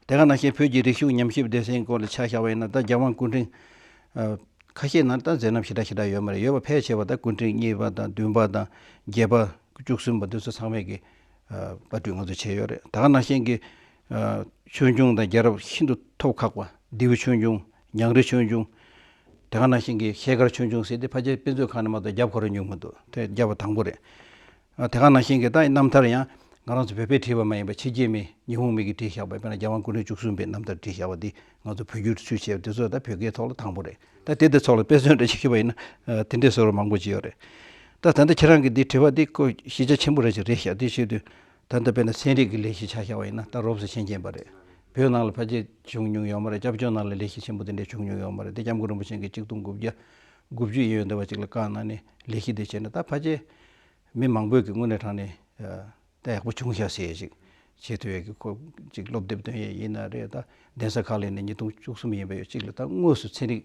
དེ་ག་ནང་བཞིན་བོད་ཀྱི་རིག་གཞུང་ཉམས་ཞིབ་སྡེ་ཚན་སྐོར་ལ་ཆ་བཞག་པ་ཡིན་ན་ད་རྒྱལ་དབང་སྐུ་ཕྲེང་ཨ་ཁ་ཤས་ནང་ད་མཛད་རྣམ་ཞེ་དྲག་ཞེ་དྲག་ཡོད་མ་རེད། ཡོད་པ་ཕལ་ཆེ་བ་ད་སྐུ་ཕྲེང་གཉིས་པ་དང་བདུན་པ་དང་བརྒྱད་པ་བཅུ་གསུམ་པ་འདི་ཚོ་ཚང་མས་ཀྱི་ཨ་པར་སྐྲུན་ང་ཚོས་བྱས་ཡོད་རེད། ད་ག་ནང་བཞིན་གྱི་ཨ་ཆོས་འབྱུང་དང་རྒྱལ་རབས་ཤིན་ཏུ་ཐོབ་ཁག་པ་ལྡེའུ་ཆོས་འབྱུང་། ཉང་རལ་ཆོས་འབྱུང་། དེ་ག་ནང་བཞིན་གྱི་ཤེལ་དཀར་ཆོས་འབྱུང་ཟེར་དེ་ཕལ་ཆེར་དཔེ་མཛོད་ཁང་ནས་མ་གཏོགས་བརྒྱབ་ཁོ་རང་མྱོང་མི་འདུག་དེ་བརྒྱབ་པ་དང་པོ་རེད། ཨ་དེ་ག་ནང་བཞིན་གྱི་ད་རྣམ་ཐར་ཡང་ང་རང་ཚོ་བོད་པས་བྲིས་པ་མ་ཡིན་པ་ཕྱི་རྒྱལ་མི་ཉི་ཧོང་མི་གིས་བྲིས་བཞག་པའི་དཔེར་ན་རྒྱལ་དབང་སྐུ་ཕྲེང་བཅུ་གསུམ་པའི་རྣམ་ཐར་བྲིས་བཞག་པ་འདི་ང་ཚོ་བོད་བསྒྱུར་ཚུལ་བྱས་པ་དེ་ཚོ་ད་བོད་སྐད་ཐོག་ལ་དང་པོ་རེད། ད་དེ་དེ་ཚོ་ལ་དཔེ་མཚོན་འདྲ་ཞིག་ཞུས་པ་ཡིན་ན་ཨ་དེ་འདྲའི་བཟོ་འདྲ་མང་པོ་ཅིག་ཡོད་རེད། ད་ད་ལྟ་ཁྱེད་རང་གིས་འདི་བྲིས་པ་འདི་ཁོ་གཞི་རྒྱ་ཆེན་པོ་རེད་ཅིག་རེད་ཤག་དེ་བྱེད་དུས་ད་ལྟ་དཔེར་ན་ཚན་རིག་གི་ལས་གཞི་ཆ་བཞག་པ་ཡིན་ན་ད་རོབ་ཙམ་ཤེས་མཁན་པ་རེད། བོད་ནང་ལ་ཕལ་ཆེར་བྱུང་མྱོང་ཡོད་མ་རེད། སྐྱབས་བཅོལ་ནང་ལ་ལས་གཞི་ཆེན་པོ་དེ་འདྲས་བྱུང་མྱོང་ཡོད་མ་རེད། དེ་སྐྱབས་མགོན་རིན་པོ་ཆེ་གིས་གཅིག་སྟོང་དགུ་བརྒྱ་དགུ་བཅུ་ཡས་མས་འདྲ་བ་ཅིག་ལ་བཀའ་གནང་ནས་ལས་གཞི་དེ་བྱས་ནས་ད་ཕལ་ཆེར་མི་མང་པོས་ཀྱི་དངོས་གནས་དྲང་ནས་ད་ཡག་པོ་བྱུང་ཤག་ཟེར་ཞིག་ བྱེད་ཐུབ་ཡས་ཀྱི་ཁོ་ཅིག་སློབ་དེབ་སྟོན་ཡས་ཡིན་ན་རེད། ད་གདན་ས་ཁག་ལ་ནས་ཉིས་སྟོང་བཅུ་གསུམ་ཡིན་པ་ཡོད་ཅིག་ལ་ད་དངོས་སུ་ཚན་རིག་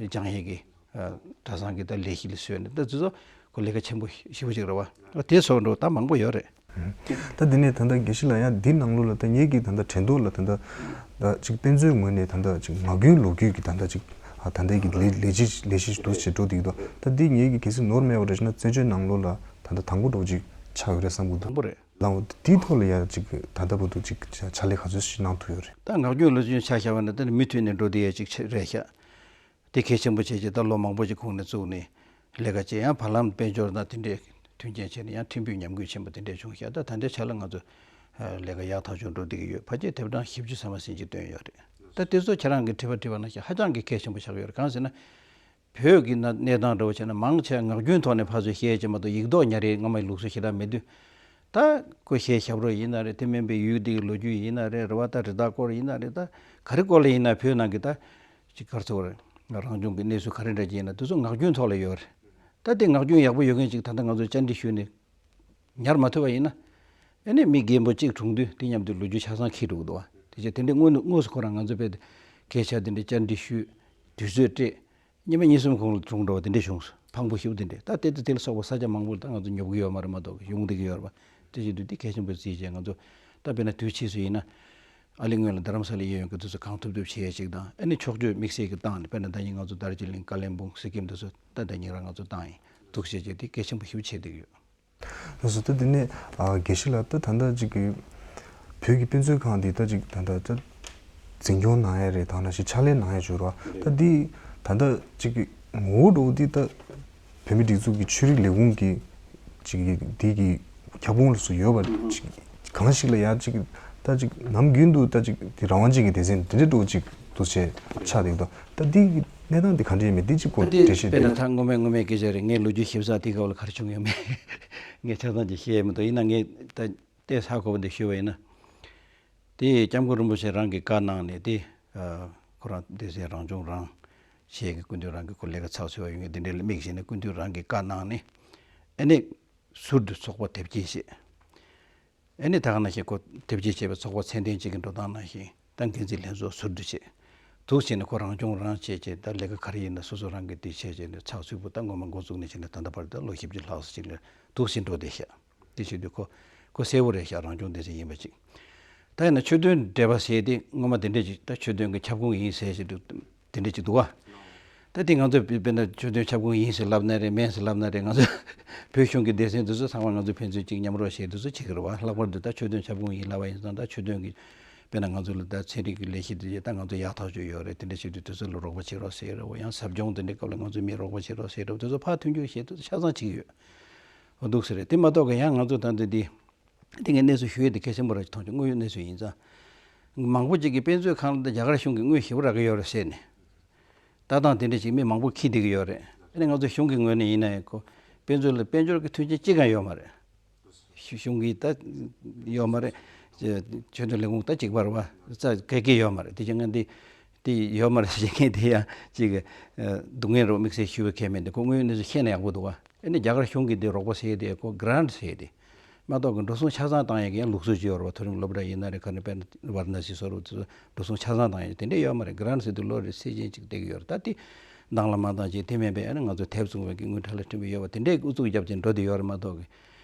སྦྱང་ཡས་ཀྱི་གྲྭ་ཚང་གི་ད་ལས་གཞི་ལ་བཟོས་ནས་ད་དེ་ཚོ་ཁོ་ལས་ཀ་ཆེན་པོ་ཞེ་པོ་ཅིག་རེད་བ། དེ་སོགས་འགྲོ་ད་མང་པོ་ཡོད་རེད། ད་འདི་ནས་ད་ལྟ་དགེ་བཤེས་ལགས་ཡང་འདི་ནང་ལོགས་ལ་ད་ངེད་ཀྱིས་ད་ལྟ་དྲན་ཐོག་ལ་ད་ལྟ་ད་ཅིག་དཔེ་མཛོད་ངོས་ནས་ད་ལྟ་ཅིག་ངག་རྒྱུན་ལོ་རྒྱུས་ཀྱི་ད་ལྟ་ཅིག་ད་ལྟ་གི་ལས་ལས་གཞི་ལས་གཞི་འདུག་ཅེས་འགྲོ་བསྡད་ཀྱི་འདུག་ད་འདི་ངེད་ཀྱིས་གལ་སྲིད་ནོར་མེད་པ་རེད་ན་བཙན་བྱོལ་ནང་ལོགས་ལ་ད་ལྟ་དང་པོ་འགྲོ་ཅིག་ཆགས་ཡོད་རེད་བསམ་གྱི་འདུག་དང་པོ་རེད། ལའང་དེའི་ཐོག་ལ་ཡང་ཅིག་ད་ལྟ་བར་དུ་ཅིག་ཕྱག་ལས་ག་ཚོད་ཞིག་གནང་ཐུབ་ཡོད་རེད། ད་ངག་རྒྱུན་ལོ་རྒྱུས་ཆ་བཞག་པ་ན་ད་ནི་མུ་མཐུད་ནས་འགྲོ་བསྡད་ཡས་ཅིག་རེད་ཤག་དེ་གལ་ཆེན་པོ་བྱས་ཀྱི་ད་ལོ་མང་པོ་ཅིག་གོང་ནས་བཙུགས་ནས་ལས་ཀ་བྱས། ཡང་བར་ལམ་དཔལ་འབྱོར་དང་དེ་འདྲའི་མཐུན་རྐྱེན་བྱས་ནས་ཡང་ཕྲན་བུ་ཉམས་རྒུད་ཆེན་པོ་དེ་འདྲས་བྱུང་ཤག་ད་ད་ལྟའི་ཆ་ལ་ང་ཚོ་ལས་ཀ་ཡག་ཐག་ཆོད་འགྲོ་བསྡད་ཀྱི་ཡོད། ཕལ་ཆེར་དེབ་གྲངས་བཞི་བཅུ་ཙམ་ཟིན་ཅིག་བཏོན་ཡོད་རེད། ད་དེ་ཚོ་ཁྱེད་རང་གིས་བྲིས་པ་བྲིས་པ་ནང་བཞིན་ཧ་ཅང་གི་གལ་ཆེན་པོ་ཆགས་ཡོད་རེད། གང་ཟེར་ན། བོད་ཀྱི་ན་གནས་སྟངས་འདྲ་བོ་བྱས་ན་མང་ཆེ་བ་ངག་རྒྱུན་ཐོག་ནས་ཕར་ཚུར་བཤད་ཀྱི་མ་གཏོགས་ཡིག་ཐོག་ཉར་ཡས་སྔ་མའི་ལུགས་སྲོལ་ཞེ་དྲག་མེད་དུས། ད་ཁོ་གཞས་ཞབས་བྲོ་ཡིན་ན་རེད། དེ་མིན་པའི་ཡུལ་དེའི་ལོ་རྒྱུས་ཡིན་ན་རེད། རེད་བ། ད་རི་དྭགས་སྐོར་ཡིན་ན་རེད། ད་ག་རེ་སྐོར་ལ་ཡིན་ན་བོད་ནང་གི་ད་ཅིག་ག་རེ་ཟེར་དགོས་རེད། རང་བྱུང་གི་གནས་ཚུལ་ག་རེ་འདྲ་ཅིག་ཡིན་ན་དེ་ཚོ་ངག་རྒྱུན་ཐོག་ལ་ཡོད་རེད། ད་དེ་ངག་རྒྱུན་ཡག་པོ་ཡོད་མཁན་ཅིག་ད་ལྟ་ང་ཚོས་བཅར་འདྲི་ཞུས་ནས་ཉར་མ་ཐུབ་པ་ཡིན་ན། ཨ་ནི་མི་རྒན་པོ་གཅིག་གྲོངས་དུས་དེ་མཉམ་དུ་ལོ་རྒྱུས་ཆ་ཚང་འཁྱེར་འགྲོ་གི་འདུག་བ། དེ་བྱས་དེ་འདྲའི་དངོས་དངོས་སུ་ཁོ་རང་ང་ཚོ་དཔེ་སྐད་ཆ་དེ་འདྲའི་བཅར་འདྲི་ཞུས། དུས་ཚོད་སྤྲད། ཉི་མ་གཉིས་གསུམ་གོང་ལ་གྲོངས་འགྲོ་བ་དེ་འདྲ་བྱུང་སོང་། ཕངས་པོ་ཞེ་པོ་དེ་འདྲ། ད་དེ་དང་དེ་ལ་སོགས་པ་ས་ཆ་མང་པོ་ལ་ད་ང་ཚོ་ཉོབ་ཀྱི་ཡོད་མ་རེད་མ་གཏོགས་ཡོང་བསྡད་ཀྱི་ཡོད་རེད་པ། དེ་བཞིན་དུ་འདི་གལ་ཆེན་པོ་བརྩིས་བྱས་ང་ཚོ་ད་དཔེར་ན་དུས་ཕྱིས་སུ་ཡིན་ན་ཨ་ལི་སྔོན་ལ་རྡ་རམ་ས་ལ་ཡོད་ཡོང་གི་དུས་སུ་གང་ཐུབ་ཐུབ་བྱེད་ཡས་ཅིག་དང་། ཨ་ནི་ཕྱོགས་བསྐྱོད་དམིགས་བསལ་གྱི་བཏང་ནས་དཔེར་ན་ད་ནི་ང་ཚོ་དར་ཇི་ལིང་། ཀ་ལིམ་པོང་། སི་ཀིམ་དེ་ཚོ་ད་ལྟ་ཉིན་རང་ང་ཚོ་བཏང་ཡིན། འདུག་བྱས་བྱས་དེ་གལ་ཆེན་པོ་ཞེ་པོ་བྱེད་བསྡད་ཀྱི་ཡོད། ལགས་སོ། ད་དེ་ནས་ཨ་དགེ་བཤེས་ལགས། ད་ད་ལྟ་ཅིག་གི་བོད་ཀྱི་དཔེ་མཛོད་ཁང་འདི་ད་ཅིག་ད་ལྟ་ད་འཛིན་སྐྱོང་གནང་ཡ་རེད། ད་ནང་བཞིན་ཕྱག་ལས་གནང་ཡ་ཅིག་ཡོད་རེད་བ། ད་འདི་ད་ལྟ་ཅིག་གི་ངོ་བོ་འདྲ་བོ་འདི་ད་བོད་མིའི་སྒྲིག་འཛུགས་ཀྱི་ཆོས་རིག་ལས་ཁུངས་ཀྱི་ཅིག་གི་འདི་གི་ཁྱབ་ཁོངས་ལ་སུ་ཡོད་པ་ཅིག་གང་ཞིག་ལ་ཡ་ཅིག་ད་ཅིག་ནམ་རྒྱུན་དུ་ད་ཅིག་དེ་རང་དབང་ཅན་གྱི་སྡེ་ཚན་འདི་འདྲ་འདྲ་བོ་ཅིག་འདུག་བྱས་ཆགས་བསྡད་འདུག་ད་འདི་གི་གནས་སྟངས་འདི་ག་འདྲ་ཡིན་མིན་འདི་ཅིག་སྐོར་འདི་འགྲེལ་བཤད་དཔེར་ན་ད་སྔོན་མའི་སྔོན་མའི་སྐད་ཆ་རེད། ངས་ལོ་རྒྱུས་ཞིབ་ཚགས་དེ་ག་བ་ལ་ག་རེ་བྱུང་ཡོད་མེད་ངས་ཆ་ཚང་ཅིག་ཤེས་ཡ་མི་འདུག་ཡིན་ན་ངས་ད་ལྟའི་ཧ་གོ་བ་འདི་ཞུས་པ་ཡིན་ན། དེ་སྐྱབས་མགོན་རིན་པོ་ཆེ་རང་གིས་བཀའ་གནང་ནས་དེ་ཁོ་རང་སྡེ་ཚན་རང་སྐྱོང་རང་བྱེད་ཀྱི་སྐུ་མདུན་རང་གི་ཁོ་ལས་ཀ་ཚགས་ཚུད་པ་ཡོང་གི་འདི་འདྲའི་ལ་དམིགས་བྱས་ནས་སྐུ་མདུན་རང་གིས་བཀའ་གནང་ནས་ཨ་ནི་ཟུར་དུ་ཚོགས་པ་དེབ་སྐྱེལ་བྱས། ཨ་ནི་ད་ག་ནང་བཞིན་ཁོ་དེབ་སྐྱེལ་བྱས་པའི་ཚོགས་པ་ཚད་ལྡན་ཅིག་གི་འགྲོ་སྟངས་ནང་བཞིན་ད་འགན་འཛིན་ལྷན་ཚོགས་ཟུར་དུ་བྱས། འདུག་བྱས་ནས་ཁོ་རང་སྐྱོང་རང་བྱས་བྱས་ད་ལས་ཀ་ག་རེ་ཡིན་ན་སོ་སོ་རང་གིས་དེ་བྱས་བྱས་ནས་ཚགས་ཚུད་པོ་ད་སྔོན་མ་འགོ་བཙུགས་ནས་བྱས་ནས་ད་ལྟ་བར་ད་ལོ་བཞི་བཅུ་ལྷག་ཙམ་ཅིག་ལ་འདུག་བྱས་འགྲོ་བསྡད་ཤག་དེ་བྱེད་དུས་ཁོ་ཁོ་གསལ་པོ་རེད་ཤག་རང་སྐྱོང་སྡེ་ཚན་ཡིན་པ་ཅིག་ད་ཡིན་ན་ཆོས་དོན་འབྲེལ་བ་ཟེར་དེ་སྔོན་མ་དེ་འདྲས་ཅིག་ད་ཆོས་དོན་གྱི་ཁྱབ་ཁོངས་ཡིན་ཟེར་བྱས་དུས་དེ་འདྲས་ཅིག་འདུག་བ། ད་དེ་ང་ཚོས་དཔེར་ན་ཆོས་དོན་ཁྱབ་ཁོངས་ཡིན་ཟེར་ལབ་ན་རེད། མིན་ཟེར་ལབ་ན་རེད། ང་ཚོ་བོད་གཞུང་གི་སྡེ་ཚན་དེ་ཚོ་ཚང་མ་ང་ཚོ་ཕན་ཚུན་གཅིག་མཉམ་རོགས་བྱས་དེ་ཚོ་བྱེད་ཀྱི་རེད་བ། ལྷག་པར་དུ་ད་ཆོས་དོན་ཁྱབ་ཁོངས་ཡིན་ལབ་པ་ཡིན་ཙང་ད་ཆོས་དོན་གྱི་དཔེར་ན་ང་ཚོ་ལ་ད་ཚན་རིག་གི་ལས་གཞི་དེ་ད་ང་ཚོ་ཡག་ཐག་ཆོད་ཡོད་རེད། དེ་འདྲ་བྱེད་དུས་དེ་ཚོ་ལ་རོགས་པ་བྱེད་རོགས་ཟེར་རེད་བ། ཡང་ཟབ་སྦྱོང་དེ་འདྲའི་སྐབས་ལ་ང་ཚོས་མི་རོགས་པ་བྱེད་རོགས་ཟེར་རེད་བ། དེ་ཚོ་ཕར་མཐུན་འགྱུར་བྱེད་དུས་ཆ་ཚང་བྱེད་ཀྱི་ཡོད། འོ་འདུག་ཟེར་རེད། དེ་མ་གཏོགས་ཀྱི་ཡང་ང་ཚོ་ད་འདི་འདི་འདི་ངས་གནས་ཚུལ་ཞུ་ཡས་དེ་གལ་ཆེན་པོ་ར་ཅིག་མཐོང་བྱུང་། དངོས་ཡོད་གནས་ཚུལ་ཡིན་ཙང་། མང་པོ་ཅིག་གིས་དཔེ་མཛོད་ཁང་ལ་ད་རྒྱ་གར་གཞུང་གིས་དངུལ་ཞེ་པོ་རག་གི་ཡོད་རེད་ཟེར་ནས། ལྟ་སྟངས་དེ་འདྲ་ཅིག་མི་མང་པོ་འཁྱེར་བསྡད་ཀྱི་ཡོད་རེད། ཨ་ནི་ང་ཚོ་གཞུང་གི་ངོས་ནས་ཡིན་ན་ཡང་ཁོ་དཔེ་མཛོད་ལ་དཔལ་འབྱོར་གྱི་མཐུན་རྐྱེན་གཅིག་ཀྱང་ཡོད་མ་རེད། གཞུང་གཞུང་གིས་ད་ཡོད་མ་རེད། ཆོས་དོན་ལས་ཁུངས་ད་གཅིག་པ་རེད་བ། རྩ་ག་གེ་ཡོད་མ་རེད། དེ་བྱས་ང་འདི་འདི་ཡོད་མ་རེད་ཟེར་མཁན་དེ་ཡང་ཅིག་སྡུག་བསྔལ་རོ་དམིགས་བསལ་ཞུ་བའི་ཁྱད་མེད་འདི་ཁོ་དངོས་ཡོད་གནས་ཚུལ་ཤེས་ན་ཡག་པོ་འདུག་བ། ཨ་ནི་རྒྱ་གར་གཞུང་གིས་འདི་རོགས་པ་ཟེར་དེ་ཁོ་གྷ་རན་ཊི་ཟེར་དེ་མ་གཏོགས་ཀྱི་འགྲོ་སོང་ཆ་ཚང་བཏང་ཡས་ཀྱི་ཡང་ལུགས་སྲོལ་ཅིག་ཡོད་རེད་བ། མཐོ་རིམ་སློབ་གྲྭ་ཡིན་ན་རེད། ག་ནས་དཔེར་ན་ཝཱ་ར་ཎ་སི་སོགས་རུ་འགྲོ་སོང་ཆ་ཚང་བཏང་ཡས་དེ་འདྲ་ཡོད་མ་རེད། གྷ་རན་ཊི་ཟེར་དུས་ལོ་རེ་ཚད་ཅན་ཅིག་སྟེར་གྱི་ཡོད་རེད། ད་དེ་འདང་ལ་མ་འདང་ཅིག་དེ་མིན་པའི་ཨ་ནི་ང་ཚོ་དེབ་བཙོང་བའི་གི་དངུལ་ཁྲལ་ལ་ཁྲིམས་པ་ཡོད་པ་དེ་འདྲའི་ཨུ་ཚུགས་རྒྱབ་ཅིག་འགྲོ་དེ་ཡོད་རེད་མ་གཏོགས་གི་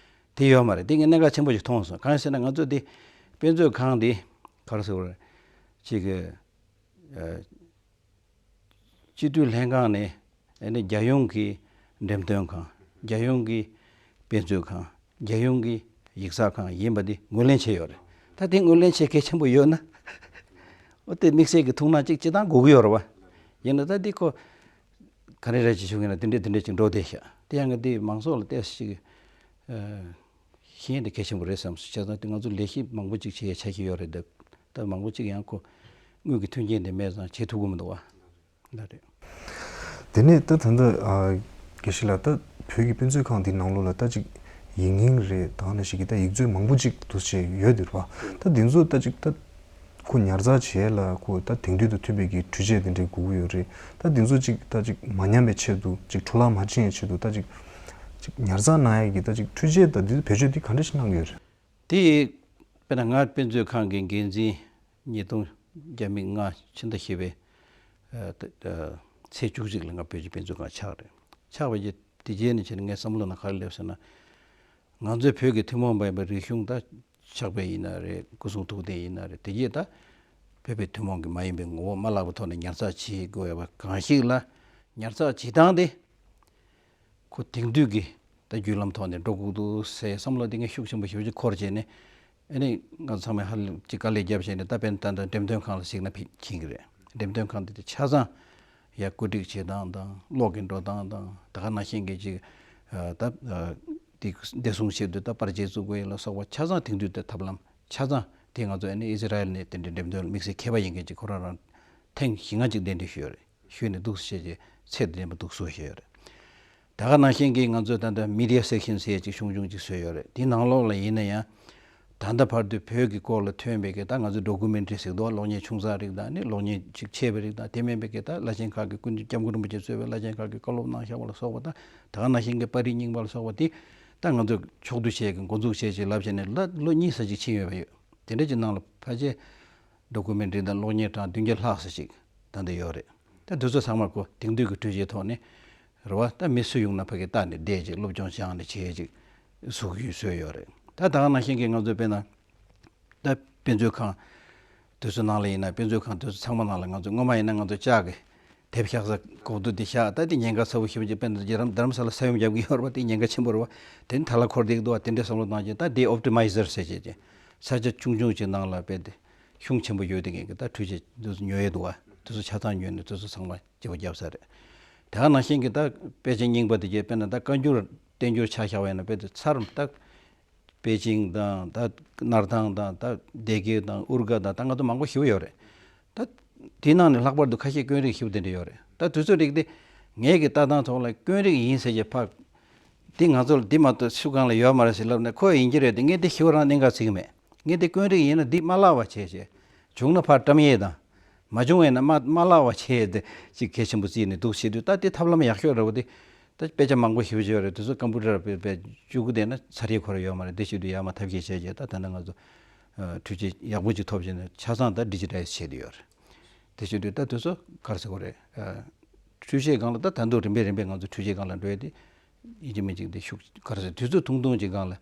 དེ་ཡོད་མ་རེད། དེ་ངས་གནད་འགག་ཆེན་པོ་ཞིག་མཐོང་སོང་། གང་ཡིན་ཟེར་ན་ང་ཚོ་དེ་དཔེ་མཛོད་ཁང་དེ་ག་རེ་ཟེར་དགོས་རེད། ཅིག་གི་ཨ། སྤྱི་འཐུས་ལྷན་ཁང་ནས་ཨ་ནི་རྒྱལ་ཡོངས་ཀྱི་འགྲེམས་སྟོན་ཁང་། རྒྱལ་ཡོངས་ཀྱི་དཔེ་མཛོད་ཁང་། རྒྱལ་ཡོངས་ཀྱི་ཡིག་ཚགས་ཁང་ཡིན་པ་འདི་ངོས་ལེན་བྱས་ཡོད་རེད། ད་དེ་ངོས་ལེན་བྱེད་གལ་ཆེན་པོ་ཡོད་ན། འོ་དེ་དམིགས་བསལ་གྱི་ཐུགས་སྣང་གཅིག་སྤྱི་བཏང་དགོས་ཀྱི་ཡོད་རེད་བ། ཡིན་ན་ད་འདི་ཁོ་ག་རེ་རེད་ཅེས་ཞུ་གི་ན་དེ་འདྲས་དེ་འདྲས་ཅིག་འགྲོ་བསྡད་ཤག་དེ་ཡང་ང་འདི་མང་ཚོགས་ལ་ཏོག་ཙམ་ཅིག་ཤེས་ཡོན་དེ་གལ་ཆེན་པོ་རེད་བསམ་སོང་། བྱས་ཙང་དེ་ང་ཚོ་ལས་གཞི་མང་པོ་ཅིག་བྱེད་ཡ་ཆ་ཤས་ཡོད་རེད་འདུག་ད་མང་པོ་ཅིག་ཡང་ཁོ་དངུལ་གྱི་མཐུན་རྐྱེན་དེ་མེད་ཙང་བྱེད་ཐུབ་ཀྱི་མི་འདུག་བ། ད་རེད། དེ་ནས་ད་ད་ལྟ་ཨ་དགེ་བཤེས་ལགས། ད་བོད་ཀྱི་དཔེ་མཛོད་ཁང་འདི་ནང་ལོགས་ལ་ད་ཅིག་ཡིག་རྙིང་རེད། ད་ག་ནང་བཞིན་གྱི་ད་ཡིག་མཛོད་མང་པོ་ཅིག་འདུག་བྱས་ཡོད་འདུག་བ། ད་འདི་ཚོ་ད་ཅིག་ད་ཁོ་ཉར་ཚགས་བྱས་ལ་ཁོ་ད་དེང་དུས་དང་མཐུན་པའི་གི་འཕྲུལ་ཆས་དེ་འདྲའི་དགོས་ཀྱི་ཡོད་རེད། ད་འདི་ཚོ་ཅིག་ད་ཅིག་མ་ཉམས་པའི་ཆེད་དུ་ཅིག་འཕྲོ་བརླག་མ་ཕྱིན་པའི་ཆེད་དུ་ད་ཅིག་ཅིག་ཉར་ཚགས་གནང་ཡས་ཀྱི་ད་ཅིག་འཕྲུལ་ཆས་ད་འདི་བེད་སྤྱོད་འདི་ག་འདྲ་ཞིག་གནང་གི་ཡོད་རེད། དེ་ དཔེར་ན་ང་དཔེ་མཛོད་ཁང་གི་འགན་འཛིན་ཉིས་སྟོང་བརྒྱ་མེད་ལྔ་ཕྱི་ཟླ་བཞི་པའི་ཨ་ད་ཨ་ཚེས་བཅུ་གཅིག་ལ་ང་བོད་ཀྱི་དཔེ་མཛོད་ཁང་ཆགས་རེད། ཆགས་པའི་རྗེས་དེ་རྗེས་ནས་བྱས་ནས་ངའི་བསམ་བློ་ནང་ག་རེ་སླེབས་ཟེར་ན། ང་ཚོའི་བོད་ཀྱི་ཐུན་མོང་མ་ཡིན་པའི་རིག་གཞུང་ད་ཕྱག་དཔེ་ཡིན་ན་རེད། སྐུ་གསུང་ཐུགས་རྟེན་ཡིན་ན་རེད། དེ་རྗེས་ད་བོད་པའི་ཐུན་མོང་གི་མ་ཡིན་པའི་ངོ་བོ་མ་བརླག་པའི་ཐོག་ནས་ཉར་ཚགས་བྱེད་དགོས་པ་གང་ཞིག་ལ་ཉར་ཚགས་བྱེད་སྟངས་དེ་ཁོ་དེང་དུས་ཀྱི་ད་བརྒྱུད་ལམ་ཐོག་ནས་འགྲོ་དགོས་འདུག་ཟེར་བསམ་བློ་དེ་ངས་ཤུགས་ཆེན་པོ་ཞེ་པོ་ཅིག་འཁོར་བྱས་ནས། ཨ་ནི་ང་ཚང་མས་ཧ་ལས་ཅིག་དཀའ་ལས་བརྒྱབ་བྱས་ནས་ད་དཔེར་ན་ད་ལྟ་འགྲེམས་སྟོན་ཁང་ལ་གཟིགས་ན་ཕི་མཁྱེན་གྱི་རེད། འགྲེམས་སྟོན་ཁང་དེ་དེ་ཆ་ཚང་ཡ་བཀོད་སྒྲིག་བྱེད་སྟངས་དང་གློག་གི་འགྲོ་སྟངས་དང་། ད་ག་ནང་བཞིན་གྱི་ཅིག་ཨ་ད་ཨ་དེ་བདེ་སྲུང་ཆེད་དུ་ད་པར་ཆས་བཙུགས་དགོས་ཡིན་ལ་སོགས་པ་ཆ་ཚང་དེང་དུས་དེ་ཐབས་ལམ་ཆ་ཚང་དེ་ང་ཚོ་ཨ་ནི་ཨི་ཟི་རལ་ནས་དེ་འདྲའི་འགྲེམས་སྟོན་དམིགས་བསལ་མཁས་པ་ཡིན་མཁན་ཅིག་ཁོ་རང་རང་ཐེངས་བཞི་ལྔ་ཅིག་གདན་འདྲེན་ཞུས་ཡོད་རེད། ཞུས་ནས་འདུག་སེ་བྱས་རྗེས་ཚད་ལྡན་པ་འདུག་སེ་བཟོས་བཞག་ཡོད་རེད། ད་ག་ནང་བཞིན་གྱི་ང་ཚོས་ད་ལྟ་མི་ཌི་ཡ་སེག་ཤན་ཟེར་ཡས་ཅིག་ཆུང་ཆུང་ཅིག་བཟོས་ཡོད་རེད། དེའི་ནང་ལོགས་ལ་ཡིན་ན་ཡང་ད་ལྟ་བར་དུ་བོད་ཀྱི་སྐོར་ལ་ཐོན་པའི་གི་ད་ང་ཚོ་ཌོ་ཀུ་མེན་ཊ་རི་ཟེར་འདུག་གློག་བརྙན་ཆུང་ཙག་རིགས་དང་ནི་གློག་བརྙན་ཅིག་ཆེ་བའི་རིགས་དང་། དེ་མིན་པའི་གི་ད་བླ་ཆེན་ཁག་གི་སྐུ་མདུན་སྐྱབས་མགོན་རིན་པོ་ཆེ་གཙོས་པའི་བླ་ཆེན་ཁག་གི་བཀའ་སློབ་གནང་བཞག་པ་ལ་སོགས་པ་དང་། ད་ག་ནང་བཞིན་གྱི་པར་རིས་རྙིང་པ་ལ་སོགས་པ་དེ་ད་ང་ཚོས་ཕྱོགས་བསྡུ་བྱས་ཀྱི་འགོ་འཛུགས་བྱས་ཅིག་ལབ་བྱས་ནས་ལ་ལོ་གཉིས་ཙམ་ཅིག་ཕྱིན་ཡོད་པ་ཡོད། དེ་འདྲ་ཅིག་ནང་ལ་ཕལ་ཆེར་ཌོ་ཀུ་མེན་ཊ་རི་དང་གློག་བརྙན་གྲངས་བདུན་བརྒྱ་ལྷག་ཙམ་ཞིག་ད་ལྟ་ཡོད་རེད། ད་དེ་ཚོ་ཚང་མ་ཁོ་དེང་དུས་ཀྱི་འཕྲུལ་ཆས་ཐོག་ནས་རེད་བ། ད་མི་སུ་ཡོང་ན་ཕ་གི་ལྟ་ནས་བསྡད་ཅིག་སློབ་སྦྱོང་སྦྱངས་ནས་བྱས་ཅིག་བཟོ་གི་བཟོས་ཡོད་རེད། ད་ད་ག་ནང་བཞིན་གྱི་ང་ཚོ་དཔེར་ན་ད་དཔེ་མཛོད་ཁང་དེ་ཚོ་ནང་ལ་ཡིན་ན། དཔེ་མཛོད་ཁང་དེ་ཚོ་ཚང་མ་ནང་ལ་ང་ཚོ་སྔོན་མ་ཡིན་ན་ང་ཚོ་ལྕགས་ཀྱི་དེབ་བཞག་ས་གོག་རྡོ་དེ་བཞག་ད་དེ་ཉེན་ཁ་ཚ་པོ་ཞེ་པོ་ཅིག་དཔེར་ན་རྡ་རམ་རྡ་རམ་ས་ལ་ས་ཡོམ་བརྒྱབ་ཀྱི་ཡོད་རེད་བ། དེ་ཉེན་ཁ་ཆེན་པོ་རེད་བ། དེ་ནི་ཐལ་བ་འཁོར་བསྡད་ཀྱི་འདུག་བ། དེ་འདྲའི་བསམ་བློ་བཏང་བྱས་ད་དེ་ཨོབ་ཊི་མའི་ཟར་ཟེར་བྱས་ཀྱི་ས་ཆ་ཆུང་ཆུང་ཅིག་ནང་ལ་དཔེ་དེ་ཤུགས་ཆེན་པོ་ཡོད་དེ་ངེས་ཀྱི་ད་འཕྲུལ་ཆས་འདི་ཚོ་ཉོ་ཡས་འདུག་བ། དེ་ཚོ་ཆ་ཚང་ཉོས་ནས་དེ་ཚོ་ཚང་མ་བརྗེ་པོ་བརྒྱབ་ས་རེད། དེ་ག་ནང་བཞིན་གྱི་ད་དཔེ་ཆ་རྙིང་པ་དེ་གས་དཔེར་ན་ད་བཀའ་འགྱུར་བསྟན་འགྱུར་ཆ་བཞག་པ་ཡིན་ན་དཔེ་དེ་ཚར་ད་པེ་ཅིང་དང་ད་སྣར་ཐང་དང་ད་སྡེ་དགེ་དང་ཨུར་སྒ་དང་ད་ང་ཚོ་མང་པོ་ཞེ་པོ་ཡོད་རེད། ད་དེའི་ནང་ནས་ལྷག་པར་དུ་ཁ་ཤས་དཀོན་རིགས་ཞེ་པོ་དེ་འདྲ་ཡོད་རེད། ད་དུས་ཚོད་རིགས་དེ་ངས་ཀྱི་ལྟ་སྟངས་ཐོག་ལ་དཀོན་རིགས་ཡིན་ཟེར་གྱི་ཕག་འདི་ང་ཚོ་ལ་འདི་མ་གཏོགས་སུ་གང་ལ་ཡོད་མ་རེད་ཟེར་ལབ་ནས་ཁོ་ཡིན་གྱི་རེད་དེ། ངས་འདི་ཞེ་པོ་རང་གནད་འགག་བརྩི་གི་མེད། ངས་འདི་དཀོན་རིགས་ཡིན་ན་འདི་མ་བརླག་པ་བྱས་བྱས། བྱུང་ན་ཕར་བཀྲམ་ཡས་དང་། མ་བྱུང་བས་ན་མ་མ་བརླག་པ་བྱས་ཏེ་ཅིག་གལ་ཆེན་པོ་བརྩིས་ནས་འདུག་བྱེད་དུས། ད་དེ་ཐབས་ལམ་ཡག་ཤོས་རེད་བ། དེ་ད་དཔེ་ཆ་མང་པོ་ཞེ་པོ་ཅིག་ཡོད་རེད། དེ་ཚོ་ཀམ་པུ་ཊར་དཔེ་དཔེ་བཅུག་གི་བསྡད་ན་ཚར་ཡས་ཁོ་ར་ཡོད་མ་རེད། དེ་བྱེད་དུས་ཡར་མར་ཐབས་ཤེས་བྱས་བྱས་ད་ད་ནི་ང་ཚོ་ཨ་འཕྲུལ་ཆས་ཡག་པོ་ཅིག་ཐོབ་བྱས་ནས་ཆ་ཚང་ད་ཌི་ཇི་ཊའི་ཛི་བྱས་བསྡད་ཡོད་རེད། དེ་བྱེད་དུས་ད་དེ་ཚོ་ག་རེ་ཟེར་དགོས་རེད། ཨ་འཕྲུལ་ཆས་སྒང་ལ་ད་ད་དུང་རིམ་པས་རིམ་པས་ང་ཚོ་འཕྲུལ་ཆས་སྒང་ལ་འགྲོ་ཡས་དེ་ཡིན་གཅིག་མིན་གཅིག་དེ་ཤུགས་ག་རེ་ཟེར། དུས་ཚོད་ཐུང་ཐུང་ཅིག་སྒང་ལ་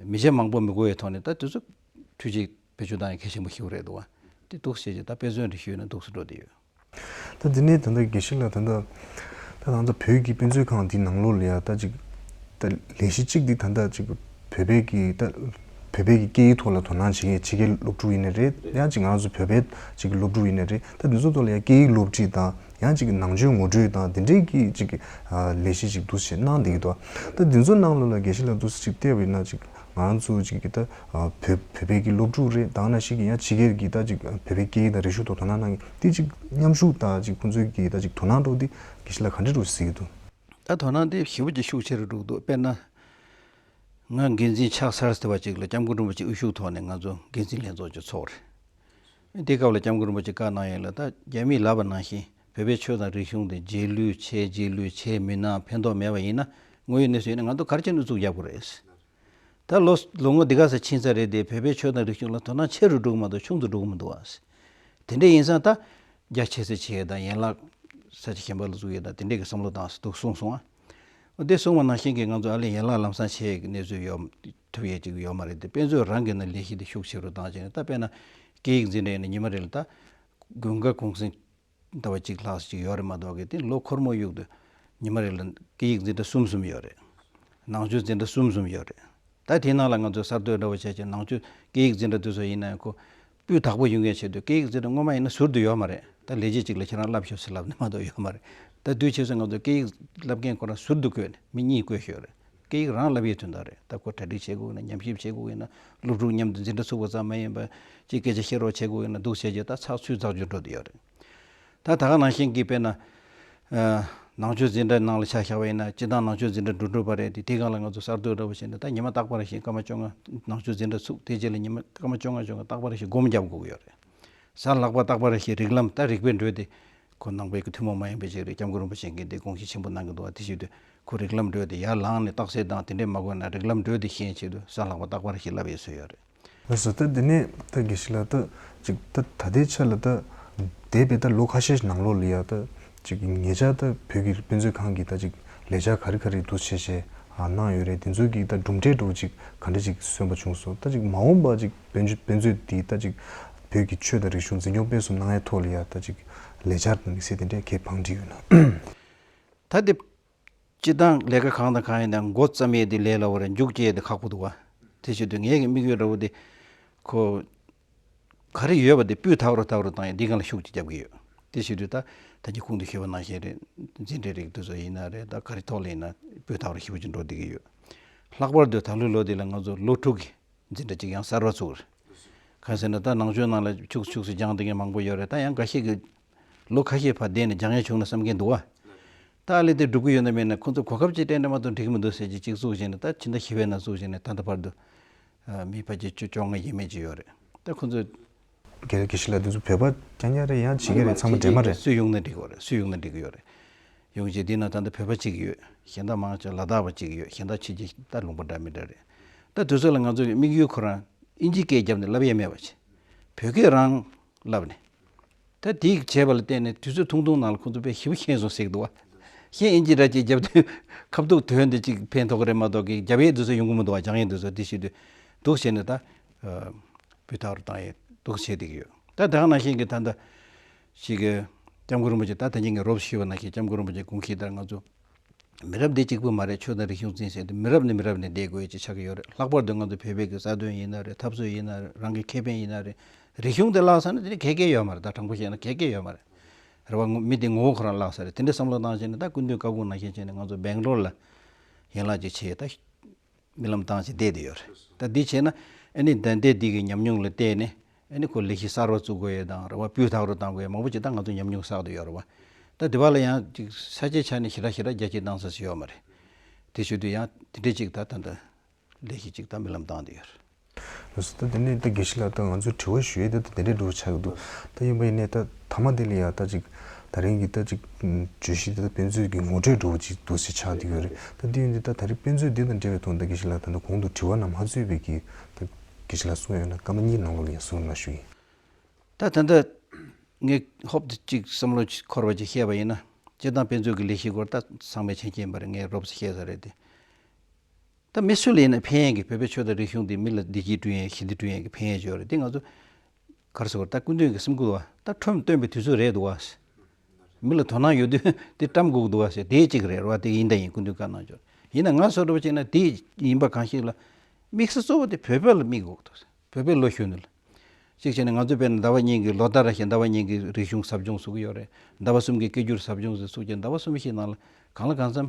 མི་ཆ་མང་པོ་མི་དགོས་པའི་ཐོག་ནས་ད་དུས་ཚོད་འཕྲུལ་ཆས་བེད་སྤྱོད་བཏང་ཡ་གལ་ཆེན་པོ་ཞིག་རེད་འདུག་བ། དེ་འདུག་སེ་བྱས་ད་དཔེ་མཚོན་རེ་ཞུས་ན་འདུག་སེ་འགྲོ་བསྡད་ཡོད། ད་འདི་ནས་ད་ལྟ་དགེ་བཤེས་ལགས་ད་ལྟ་ད་ད་ལྟ་བོད་ཀྱི་དཔེ་མཛོད་ཁང་འདི་ནང་ལོགས་ལ་ཡ་ད་ཅིག་ད་ལས་གཞི་གཅིག་འདི་ད་ལྟ་ཅིག་བོད་པའི་གི་ད་བོད་པའི་གི་སྐད་ཡིག་ཐོག་ལ་དོ་སྣང་བྱེད་མཁན་ཕྱི་རྒྱལ་སློབ་ཕྲུག་ཡིན་ན་རེད། ཡང་ཅིག་ང་རང་ཚོ་བོད་པའི་ཅིག་སློབ་ཕྲུག་ཡིན་ན་རེད། ད་འདི་ཚོ་ཐོག་ལ་ཡ་སྐད་ཡིག་སློབ་ཁྲིད་དང་། ཡང་ཅིག་ནང་ཆོས་ངོ་སྤྲོད་དང་དེ་འདྲའི་གི་ཅིག་ཨ་ལས་གཞི་ཅིག་འདུག་སེ་གནང་བསྡད་ཀྱི་འདུག་ད་འདི་ཚོ་ནང་ལོགས་ལ་དགེ་བཤེས་ལགས་འདུག་སེ་ཅིག་བལྟས་པ་ཡིན་ན་ཅིག་ང་རང་ཚོ་ཅིག་གི་ད་ཨ་བོད་བོད་པའི་གི་སློབ་ཕྲུག་རེད། ད་ག་ནང་བཞིན་གི་ཡང་ཕྱི་རྒྱལ་གི་ད་ཅིག་བོད་པའི་སྐད་ཡིག་དང་རིག་གཞུང་ཐོག་དོ་སྣང་གནང་མཁན་དེ་ཅིག་མཉམ་ཞུགས་དང་ཅིག་ཁོང་ཚོའི་གི་ད་ཅིག་དོ་སྣང་འདྲ་བོ་དེ་དགེ་བཤེས་ལགས་ག་འདྲ་འདྲ་བོ་གཟིགས་ཀྱི་འདུག་ད་དོ་སྣང་དེ་ཞེ་པོ་ཅིག་ཤུགས་ཆེ་རུ་འགྲོ་གི་འདུག་དཔེར་ན། ང་འགན་འཛིན་ཆགས་ཚར་ཟེར་བ་ཅིག་ལ་སྐྱབས་མགོན་རིན་པོ་ཆེ་དབུ་བཞུགས་ཐོག་ནས་ང་ཚོ་འགན་འཛིན་ལྷན་ཚོགས་ཅིག་ཚོགས་རེད། དེ་སྐབས་ལ་སྐྱབས་མགོན་རིན་པོ་ཆེ་བཀའ་གནང་ཡས་ལ། ད་རྒྱ་མིས་ལབ་པ་ནང་བཞིན་བོད་པའི་ཆོས་དང་རིག་གཞུང་དེ་རྗེས་ལུས་བྱས། རྗེས་ལུས་བྱས་མི་གནང་། ཕན་ཐོགས་མེད་པ་ཡིན་ན་དངོས་ཡོད་གནས་ཚུལ་ཡིན་ན་ང་ཚོ་ག་རེ་བྱས་ནས་ཨུ་ཚུགས་རྒྱག་དགོས་རེད། ད་ལོ་ལོ་ངོ་འདི་ག་ཚོད་ཕྱིན་ཚར་རེད་དེ། བོད་པའི་ཆོས་དང་རིག་གཞུང་ལ་དོ་སྣང་ཆེ་རུ་འགྲོ་གི་མ་གཏོགས་ཆུང་དུ་འགྲོ་གི་མི་འདུག་ཨ། དེ་འདྲ་ཡིན་ཙང་ད་རྒྱ་ཆེ་ས་བྱེད་ཡས་དང་། ཡན་ལག་ས་ཆ་གཞན་པ་ལ་བཙུགས་ཡས་དང་། དེ་འདྲས་ཀྱི་བསམ་བློ་བཏང་ས་འདུག་གསུངས་སོང་ཨ། འོ་དེ་གསུངས་པ་ནང་བཞིན་གྱི་ང་ཚོ་ཨ་ལས་ཡན་ལག་ལམ་སང་བྱེད་ཡས་ཀྱི་གནས་ཚུལ་ཡོད། ཐུབ་ཡས་ཅིག་ཡོད་མ་རེད་དེ། དཔེ་མཛོད་རང་གི་ནང་ལས་གཞི་དེ་ཤུགས་ཆེ་རུ་བཏང་བྱས་ནས། ད་དཔེར་ན་སྐད་ཡིག་འཛིན་གྲྭ་ཡིན་ན་ཉི་མ་རེ་ལ་ད་དགུན་ཁ་གུང་གསེང་ཟླ་བ་གཅིག་ལྷག་ཙམ་ཅིག་ཡོད་རེད་མ་གཏོགས་གི། དེ་ལོ་འཁོར་མོ་དབྱུག་ཏུ་ཉི་མ་རེ་ལ་སྐད་ཡིག་འཛིན་གྲྭ་གསུམ་གསུམ་ཡོད་རེད། ནང་ཆོས་འཛིན་གྲྭ་གསུམ་གསུམ་ཡོད་རེད། ད་དེའི་ནང་ལ་ང་ཚོ་གསར་གཏོད་འདྲ་བོ་བྱས་བྱས་ནང་ཆོས་སྐད་ཡིག་འཛིན་གྲྭ་དེ་ཚོ་ཡིན་ན་ཡང་ཁོ་སྤུས་དག་པོ་ཡོང་མཁན་ཆེད་དུ། སྐད་ཡིག་འཛིན་གྲྭ་སྔོན་མ་ཡིན་ན་ཟུར་དུ་ཡོད་མ་རེད། ད་ལས་བྱེད་ཅིག་ལ་ཁྱེད་རང་བསླབ་ཤོག་ཟེར་ལབ་ནས་མ་གཏོགས་ཡོད་མ་རེད། ད་དུས་ཕྱིས་སུ་ང་ཚོ་སྐད་ཡིག་བསླབ་མཁན་ཁོ་རང་ཟུར་དུ་བསྐོས་ནས་མི་གཉིས་བསྐོས་ཤོག་རེད། སྐད་ཡིག་རང་བསླབ་ཡས་དོན་དག་རེད། ད་ཁོ་གྲ་སྒྲིག་བྱེད་དགོས་ན། ཉམས་ཞིབ་བྱེད་དགོས་ཡིན་ན། སློབ་ཕྲུག་མཉམ་དུ་འཛིན་གྲྭ་ཚུགས་པ་ཙམ་མ་ཡིན་པ་ཅིག་སྐད་ཆ་བཤད་རོགས་བྱེད་དགོས་ཡིན་ན། འདུག་བྱས་རྗེས་ད་ཚགས་ཚུད་ཚགས་ཚུད་འགྲོ་བསྡད་ཡོད་རེད། ད་ད་ག་ནང་བཞིན་གྱི་དཔེར་ན་ཨ་ནང་ཆོས་འཛིན་གྲྭ་ནང་ལ་ཆ་བཞག་པ་ཡིན་ན། སྤྱིར་བཏང་ནང་ཆོས་འཛིན་གྲྭ་འགྲོ་འགྲོ་བ་རེད་དེ། དེ་སྒང་ལ་ང་ཚོ་གསར་གཏོད་འདྲ་བོ་བྱས་ནས་ད་ཉི་མ་རྟག་པར་ཞིག་སྐར་མ་བཅོ་ལྔ་ནང་ཆོས་འཛིན་གྲྭ་ཚུགས། དེ་རྗེས་ལ་ཉི་མ་སྐར་མ་བཅོ་ལྔ་བཅོ་ལྔ་རྟག་པར་ཞིག་སྒོམ་རྒྱབ་དགོས་ཀྱི་ཡོད་རེད། གཟའ་ལྷག་པ་རྟག་པར་ཞིག་རིགས་ལམ། ད་རིག་པའི་འགྲོས་དེ་ཁོ་ནང་པའི་གི་ཐུན་མོང་མ་ཡིན་པའི་ཅིག་རེད། སྐྱབས་མགོན་རིན་པོ་ཆེ་གིས་དེ་དགོངས་གཞི་ཆེན་པོ་གནང་གི་འདུག་བ། དེ་བྱེད་དུས་ཁོ་རིགས་ལམ་འགྲོས་དེ་ཡར་ལངས་ནས་རྟགས་གསལ་དང་དེ་འདྲས་མ་དགོས་ན། རིགས་ལམ་འགྲོས་དེ་ཤེས་ཆེད་དུ་གཟའ་ལྷག་པ་རྟག་པར་ཞིག་བསླབ་ཡས་བཟོས་ཡོད་རེད། ལགས་སོ། ད་འདི་ནས་ད་དགེ་བཤེས་ལགས་ད་ཅིག་ད་ད་ལྟའི་ཆ་ལ་ད་འདས་པའི་ད་ལོ་ཁ་ཤས་ནང་ལོགས་ལ་ཡ་ད་ཅིག་ཉེ་ཆར་ད་བོད་ཀྱི་དཔེ་མཛོད་ཁང་གིས་ད་ཅིག་ལས་འཆར་ག་རེ་ག་རེ་འདུག་བྱས་བྱས་ཨ་གནང་ཡོད་རེད། དེ་ཚོ་གི་ད་གྲུབ་འབྲས་འདྲ་བོ་ཅིག་ག་འདྲ་ཅིག་སོན་པ་བྱུང་སོང་། ད་ཅིག་མ་འོངས་པ་ཅིག་དཔེ་མཛོད་དཔེ་མཛོད་འདིས་ད་ཅིག་བོད་ཀྱི་ཆོས་དང་རིག་གཞུང་འཛིན་སྐྱོང་སྤེལ་གསུམ་གནང་ཡའི་ཐོག་ལ་ཡ་ད་ཅིག་ལས་འཆར་དང་དམིགས་བསལ་དེ་འདྲའི་གས་བང་སྒྲིག་ཡོད་ན། ད་དེ་སྤྱི་བཏང་ལས་ཀ་གང་དང་གང་ཡིན་ན་འགོ་བརྩམས་ཡས་དེ་ལས་སླ་བོ་རེད། མཇུག་སྐྱེལ་ཡས་དེ་ཁག་པོ་འདུག་བ། དེ་བྱེད་དུས་ངའི་གི་དམིགས་ཡུལ་འདྲ་བོ་དེ་ཁོ་ག་རེ་ཡོད་པ་དེ་སྤུས་དག་རུ་དག་རུ་བཏང་ཡས་འདི་སྒང་ལ་ཤུགས་ཅིག་རྒྱབ་ཀྱི་ཡོད། དེ་བྱེད་དུས་ད་ད་ཅི་གོང་དུ་ཞུས་པ་ནང་བཞིན་རེད། འཛིན་གྲྭའི་རིགས་དེ་ཚོ་ཡིན་ན་རེད། ད་ག་རེ་ཐོག་ལ་ཡིན་ན་སྤུས་དག་རུ་ཞེ་པོ་ཅིག་འགྲོ་བསྡད་ཀྱི་ཡོད། ལྷག་པར་དུ་ད་ལོའི་ལོ་འདི་ལ་ང་ཚོ་ལོ་དྲུག་གི་འཛིན་གྲྭ་གཅིག་ཡང་གསར་པ་བཙུགས་རེད། གང་ཟེར་ན་ད་ནང་ཆོས་ནང་ལ་ཆུགས་ཆུགས་སུ་སྦྱངས་བསྡད་མཁན་མང་པོ་ཡོད་རེད། ད་ཡང་འགའ་ཤས་ཀྱིས་ལོ་ཁ་ཤས་ཕར་བསྡད་ནས་སྦྱང་ཡས་བྱུང་ན་བསམ་གྱི་འདུག་བ། ད་ཨ་ལས་དེ་སྒྲུབ་ཀྱི་ཡོད་ན་མེད་ན་ཁོང་ཚོ་གོ་སྐབས་ཅིག་སྤྲད་ན་མ་གཏོགས་འགྲིག་གི་མི་འདུག་ཟེར་གྱི་གཅིག་བཙུགས་བྱས་ནས། ད་ཕྱི་ཟླ་བཞི་པའི་ནང་བཙུགས་བྱས་ནས་ད་ལྟ་བར་དུ་མི་ཕལ་ཆེར་བཅུ་བཅོ་ལྔ་ཡས་མས་ཅིག་ཡོད་རེད། ད་ཁོང་ཚོས། དགེ་དགེ་བཤེས་ལགས་འདི་ཚོ་བོད་པ་རྐྱང་རྐྱང་རེད། ཡང་ཕྱི་རྒྱལ་རེད། ཚང་མ་འདྲེས་མ་རེད། སུས་ཡོང་ན་འགྲིག་གི་རེད། སུས་ཡོང་ན་འགྲིག་གི་ཡོད་རེད། ཡོང་རྗེས་འདི་ན་ད་ལྟ་བོད་པ་གཅིག་ཡོད། གཞན་དག་མང་ཆེ་ལ་དྭགས་པ་གཅིག་ཡོད། གཞན་དག་ཕྱི་རྒྱལ་ད་ལུང་པ་འདྲ་མི་འདྲ་རེད། ད་དུས་ཚོད་ལ་ང་ཚོ་གི་དམིགས་ཡུལ་ཁོ་རང་ཨིན་ཇིའི་སྐད་བརྒྱབ་ནས་བསླབ་ཡས་མེད་པ་བྱས། བོད་སྐད་རང་བསླབ་ནས། ད་དེ་བྱས་པ་ལ་བརྟེན་ནས་དུས་ཚོད་ཐུང་ཐུང་ནང་ལ་ཁོང་ཚོ་དཔེ་ཞེ་པོ་ཤེས་སོང་ཟེར་གི་འདུག་བ། ཤེས་ཨིན་ཇི་འདྲ་ཅིག་བརྒྱབ་དུས་ཁ་ཐུག་དོན་དེ་ཅིག་ཕན་ཐོགས་ཀྱི་རེད་མ་གཏོགས་ཀྱི་རྒྱབ་ཡས་དུས་ཚོད་ཡོང་གི་མི་འདུག་བ། སྦྱང་ཡས་དུས་ཚོད་དེ་བྱེད་དུས་འདུག་བྱས་ནས་ད་སྤུས་དག་རུ་བཏང་ཡས་འདུག་བྱས་བསྡད་ཀྱི་ཡོད། ད་དེ་ག་ནང་བཞིན་གྱི་ད་ལྟ་ཞིག་གི་སྐྱབས་མགོན་རིན་པོ་ཆེ་ད་ད་ཉིན་གྱི་རོབ་ཞུས་པ་ནང་བཞིན་སྐྱབས་མགོན་རིན་པོ་ཆེ་དགོངས་གཞི་ལྟར་ང་ཚོ་མི་རབས་འདི་གཅིག་པུ་མ་རེད། ཆོས་དང་རིག་གཞུང་འཛིན་ཟེར་དེ་མི་རབས་ནས་མི་རབས་ནས་བསྡད་དགོས་ཀྱི་ཆགས་ཀྱི་ཡོད་རེད། ལྷག་པར་དུ་ང་ཚོ་བོད་པའི་གི་རྩ་དོན་ཡིན་ན་རེད། འཐབ་རྩོད་ཡིན་ན་རེད། རང་གི་ཁེ་ཕན་ཡིན་ན་རེད། རིག་གཞུང་དེ་བརླག་ཚར་ན་དེ་ནི་ག་གེ་ཡོད་མ་རེད། ད་དྲང་པོ་བཤད་ན་ག་གེ་ཡོད་མ་རེད། རེད་བ། ངོ་མི་དེ་ངོ་བོ་ཁོ་རང་བརླག་ཚར་རེད། དེ་འདྲའི་བསམ་བློ་བཏང་བྱས་ནས་ད་སྐུ་མདུན་བཀའ་དགོངས་ནང་བཞིན་བྱས་ནས་ང་ཚོ་སྦེང་ལོར་ལ་ཡན་ལག་ཅིག་བྱས། ད་རྨི་ལམ་བཏང་བྱས་བསྡད་དེ་ཡོད་རེད། ད་འདི་བྱས་ན་ཨ་ནི་ད་ལྟའི་འདི་གི་ཉམས་མྱོང་ལ་བལྟས་ནས་ཨ་ནི་ཁོ་ལས་གཞི་གསར་བ་བཙུགས་དགོས་ཡས་དང་། རེད་བ། སྤུས་དག་རུ་གཏང་དགོས་ཡས་མང་པོ་ཅིག་ད་ང་ཚོ་ཉམས་མྱོང་བསགས་བསྡད་ཡོད་རེད་བ། ད་འདི་བ་ལ་ཡང་ཅིག་ས་ཆའི་ཆ་ནས་ཞེ་དྲག་ཞེ་དྲག་རྒྱ་སྐྱེད་བཏང་ས་ཞིག་ཡོད་མ་རེད། དེ་ཞུ་དུས་ཡང་དེ་འདྲས་ཅིག་ད་ད་ལྟ་ལས་གཞི་ཅིག་ད་རྨི་ལམ་བཏང་བསྡད་ཡོད་རེད། ལགས་སོ། ད་དེ་ནས་ད་དགེ་བཤེས་ལགས་ད་ང་ཚོས་དྲི་བ་ཞུ་ཡས་དེ་ད་དེ་འདྲས་འདྲ་བོ་ཆགས་ཀྱི་འདུག་ད་ཡིན་པ་ཡིན་ནའི་ད་མཐའ་མ་དེ་ལ་ཡ་ད་ཅིག་ད་རིང་གི་ད་ཅིག་བརྗོད་གཞི་དེ་ད་དཔེ་མཛོད་ཀྱི་ངོ་སྤྲོད་འདྲ་བོ་ཅིག་འདུག་སེ་ཆགས་བསྡད་ཡོད་རེད། ད་དེ་ཡིན་དུས་ད་ད་རིང་དཔེ་མཛོད་འདི་དང་འབྲེལ་བའི་ཐོག་ད་དགེ་བཤེས་ལགས་ད་ལྟ་གོང་དུ་དྲི་བ་རྣམས་མ་ཚུད་པའི་གི་ད་དགེ་བཤེས་ལགས་གསུང་ཡོད་ན་སྐར་མ་གཉིས་ནང་ལོགས་ལ་ཡ་གསུང་རོགས་གནང་ཞུ་ཡིན། ད་ད་ལྟ་ངས་ཧོབ་ཏེ་ཅིག་བསམ་བློ་འཁོར་བ་ཅིག་བཤད་པ་ཡིན་ན། སྤྱིར་བཏང་དཔེ་མཛོད་ཀྱི་ལས་གཞི་སྐོར་ད་ཚང་མས་མཁྱེན་མཁྱེན་པ་རེད། ངས་རོབ་ཙམ་བཤད་ས་རེད་དེ། ད་མི་སུ་ལ་ཡིན་ན་ཕན་ཡས་ཀྱི་བོད་པའི་ཆོས་དང་རིག་གཞུང་འདི་མི་ལ་བདེ་སྐྱིད་བསྐྲུན་ཡས་ཞི་བདེ་བསྐྲུན་ཡས་ཀྱི་ཕན་ཡས་ཅིག་ཡོད་རེད། དེ་ང་ཚོ་ག་རེ་ཟེར་དགོས་རེད། ད་སྐུ་མདུན་གྱི་སེམས་ཁུར་བ་ད་ཁྲོམ་སྟོན་པའི་དུས་ཚོད་རེད་འདུག་བ། མི་ལ་དོ་སྣང་ཡོད་དུས་དེ་བཀྲམ་དགོས་འདུག་བ་ཟེར་དེ་གཅིག་རེད་བ། དེ་ཡིན་ད་ཡིན། སྐུ་མདུན་བཀའ་གནང་ཆོག་ཡིན་ན་ང་སོ་འདྲ་བོ་བྱས་ན་དེ་ཡིན་པ་གང་ཞིག་ལ་དམིགས་ས་གཙོ་བོ་དེ་བོད་པ་ལ་དམིགས་དགོས་འདུག་བོད་པའི་ལོ་གཞོན་ནུ་ལ། གཅིག་བྱས་ན་ང་ཚོ་དཔེར་ན་ཟླ་བ་གཉིས་ཀྱི་ལོ་ལྟར་བཞིན་ཟླ་བ་གཉིས་ཀྱི་རིག་གཞུང་ཟབ་སྦྱོང་ཟེར་གྱི་ཡོད་རེད། ཟླ་བ་གསུམ་གྱི་སྐད་སྒྱུར་ཟབ་སྦྱོང་ཟེར་ཚུགས་ཀྱང་ཟླ་བ་གསུམ་བཞིའི་ནང་ལ་གང་ལ་གང་འཚམ་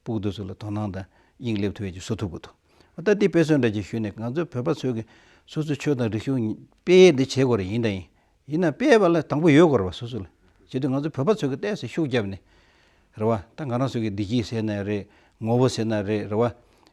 སྤུ་གུ་དེ་ཚོ་ལ་དོ་སྣང་དང་དབྱིངས་སླེབས་ཐུབ་ཡས་ཅིག་བཟོ་ཐུབ་དགོས་འདུག་ད་ལྟ་དེ་དཔེ་མཚོན་འདྲ་ཅིག་ཞུས་ནས་ང་ཚོ་བོད་པ་ཚོས་ཀྱི་སོ་སོའི་ཆོས་དང་རིག་གཞུང་སྤེལ་ཡས་འདི་བྱེད་དགོས་རེད། ཡིན་དང་ཡིན། ཡིན་ན་སྤེལ་བ་ལ་དང་པོ་ཡོད་དགོས་རེད་བ། སོ་སོ་ལ། བྱེད་དུས་ང་ཚོ་བོད་པ་ཚོས་ཀྱི་ཏོག་ཙམ་ཤུགས་བརྒྱབ་ནས། རེད་བ། ད་ང་རང་ཚོ་གི་བདེ་སྐྱིད་ཟེར་ན་རེད། ངོ་བོ་ཟེར་ན་རེད། རེད་བ།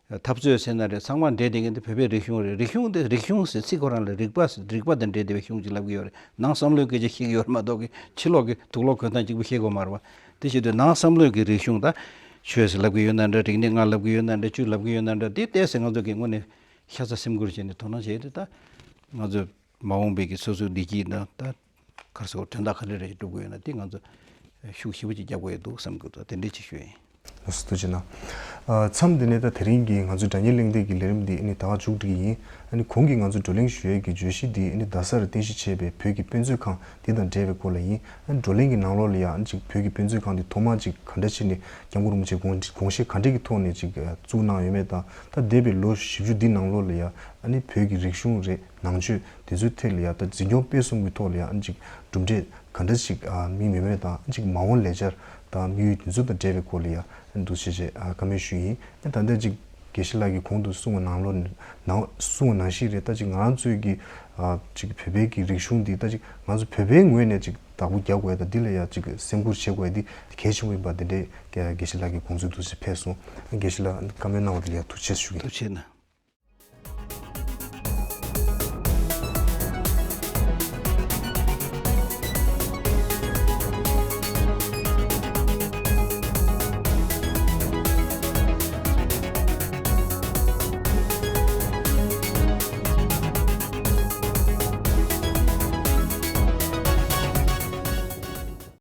འཐབ་རྩོད་ཟེར་ན་རེད། ཚང་མ་འདྲེས་བསྡད་མཁན་དེ་བོད་པའི་རིག་གཞུང་རེད། རིག་གཞུང་དེ་རིག་གཞུང་ཟེར་ཚིག་ཁོ་རང་ལ་རིག་པ་རིག་པ་དང་འབྲེལ་བསྡད་པའི་གཞུང་ཅིག་ལབ་ཀྱི་ཡོད་རེད། ནང་བསམ་བློའི་སྐད་ཆ་བཤད་ཀྱི་ཡོད་རེད་མ་གཏོགས་ཀྱི་ཕྱི་ལོགས་ཀྱི་དུག་ལོག་གོས་ཐང་གཅིག་པུ་བཤད་དགོས་མ་རེད་བ། དེ་བྱེད་དུས་ནང་བསམ་བློའི་གི་རིག་གཞུང་ད་ཆོས་ཟེར་ལབ་ཀྱི་ཡོད་ན་འདྲ། རིག་གནས་ལྔ་ལབ་ཀྱི་ཡོད་ན་འདྲ། བཅུ་ལབ་ཀྱི་ཡོད་ན་འདྲ། དེ་ཏོག་ཙམ་ང་ཚོ་གི་དངོས་གནས་ཤ་ཚ་སེམས་ཁུར་བྱས་ནས་དོ་སྣང་བྱས་ཏེ་ད་ང་ཚོ་མ་འོངས་པའི་གི་སོ་སོའི་བདེ་སྐྱིད་དང་ད་ག་རེ་ཟེར་དགོས། དོན་དག་ག་རེ་རེ་སྒྲུབ་དགོས་ཡོད་ན་དེ་ང་ཚོ་ཤུགས་ཞེ་པོ་ཅིག་རྒྱག་དགོས་ཡོད་འདུག་བསམ་གྱི་འདུག་དེ་འདྲས་ཅིག་ཞུ་ཡིན། ལགས་སོ། ཐུགས་རྗེ་གནང་། ཨ། མཚམས་འདི་ནས་ད་དེ་རིང་གི་ང་ཚོའི་སྒྲ་སྙན་གླེང་སྟེགས་ཀྱི་ལས་རིམ་འདི་ཨ་ནི་ད་ག་མཇུག་སྒྲིལ་གྱི་ཡིན། ཨ་ནི་གོང་གི་ང་ཚོ་བགྲོ་གླེང་ཞུ་ཡས་ཀྱི་བརྗོད་གཞི་འདི་ཨ་ནི་རྡ་སར་རྟེན་གཞི་བྱས་པའི་བོད་ཀྱི་དཔེ་མཛོད་ཁང་འདི་དང་འབྲེལ་བའི་སྐོར་ལ་ཡིན། ཨ་ནི་བགྲོ་གླེང་གི་ནང་ལོགས་ལ་ཡང་ཨ་ནི་ཅིག་བོད་ཀྱི་དཔེ་མཛོད་ཁང་འདི་ཐོག་མར་ཅིག་ག་འདྲ་བྱས་ནས་སྐྱབས་མགོན་རིན་པོ་ཆེ་དགོངས་དགོངས་བཞེད་ག་འདྲ་གི་ཐོག་ནས་ཅིག་བཙུགས་གནང་ཡོད་མེད་དང་། ད་འདས་པའི་ལོ་བཞི་བཅུ་འདི་ནང་ལོགས་ལ་ཡང་ཨ་ནི་བོད་ཀྱི་རིག་གཞུང་རེད། ནང་ཆོས་དེ་ཚོའི་ཐད་ལ་ཡང་ད་འཛིན་སྐྱོང་སྤེལ་གསུམ་གྱི་ཐོག་ལ་ཡང་ཅིག་གྲུབ་འབྲས་ག་འདྲ་ཞིག་ཨ་དམིགས་ཡོད་མེད་དང་། ཅིག་མ་འོངས་ལས་འཆར་དང་དམིགས་ཡུལ་དེ་ཚོ་དང་འབྲེལ་བའི་སྐོར་ལ་ཡང་འདུག་བྱས་བྱས་ཨ་བཀའ་མོལ་ཞུ་ཡིན། ད་ལྟ་ཅིག་དགེ་བཤེས་ལགས་ཀྱིས་གོང་དུ་གསུངས་པ་ནང་ལོགས་ནང་གསུངས་པ་ནང་བཞིན་རེད། ད་ཅིག་ང་རང་ཚོའི་གི་ཨ་ཅིག་བོད་པའི་གི་རིག་གཞུང་འདི་ད་ཅིག་ང་ཚོ་བོད་པའི་ངོས་ནས་ཅིག་བདག་པོ་རྒྱག་དགོས་ཡ་དང་འདི་ལ་ཡང་ཅིག་སེམས་ཁུར་བྱེད་དགོས་ཡ་འདི་གལ་ཆེན་པོ་ཡིན་པ་འདི་འདྲའི་དགེ་བཤེས་ལགས་ཀྱི་དགོངས་ཚུལ་འདུག་ཅེས་ཕེབས་སོང་། དགེ་བཤེས་ལགས་བཀའ་མོལ་གནང་བ་དེ་ལ་ཡང་ཐུགས་རྗེ་ཆེ་ཞུ་གི་ཡིན། ཐུགས་རྗེ་གནང་།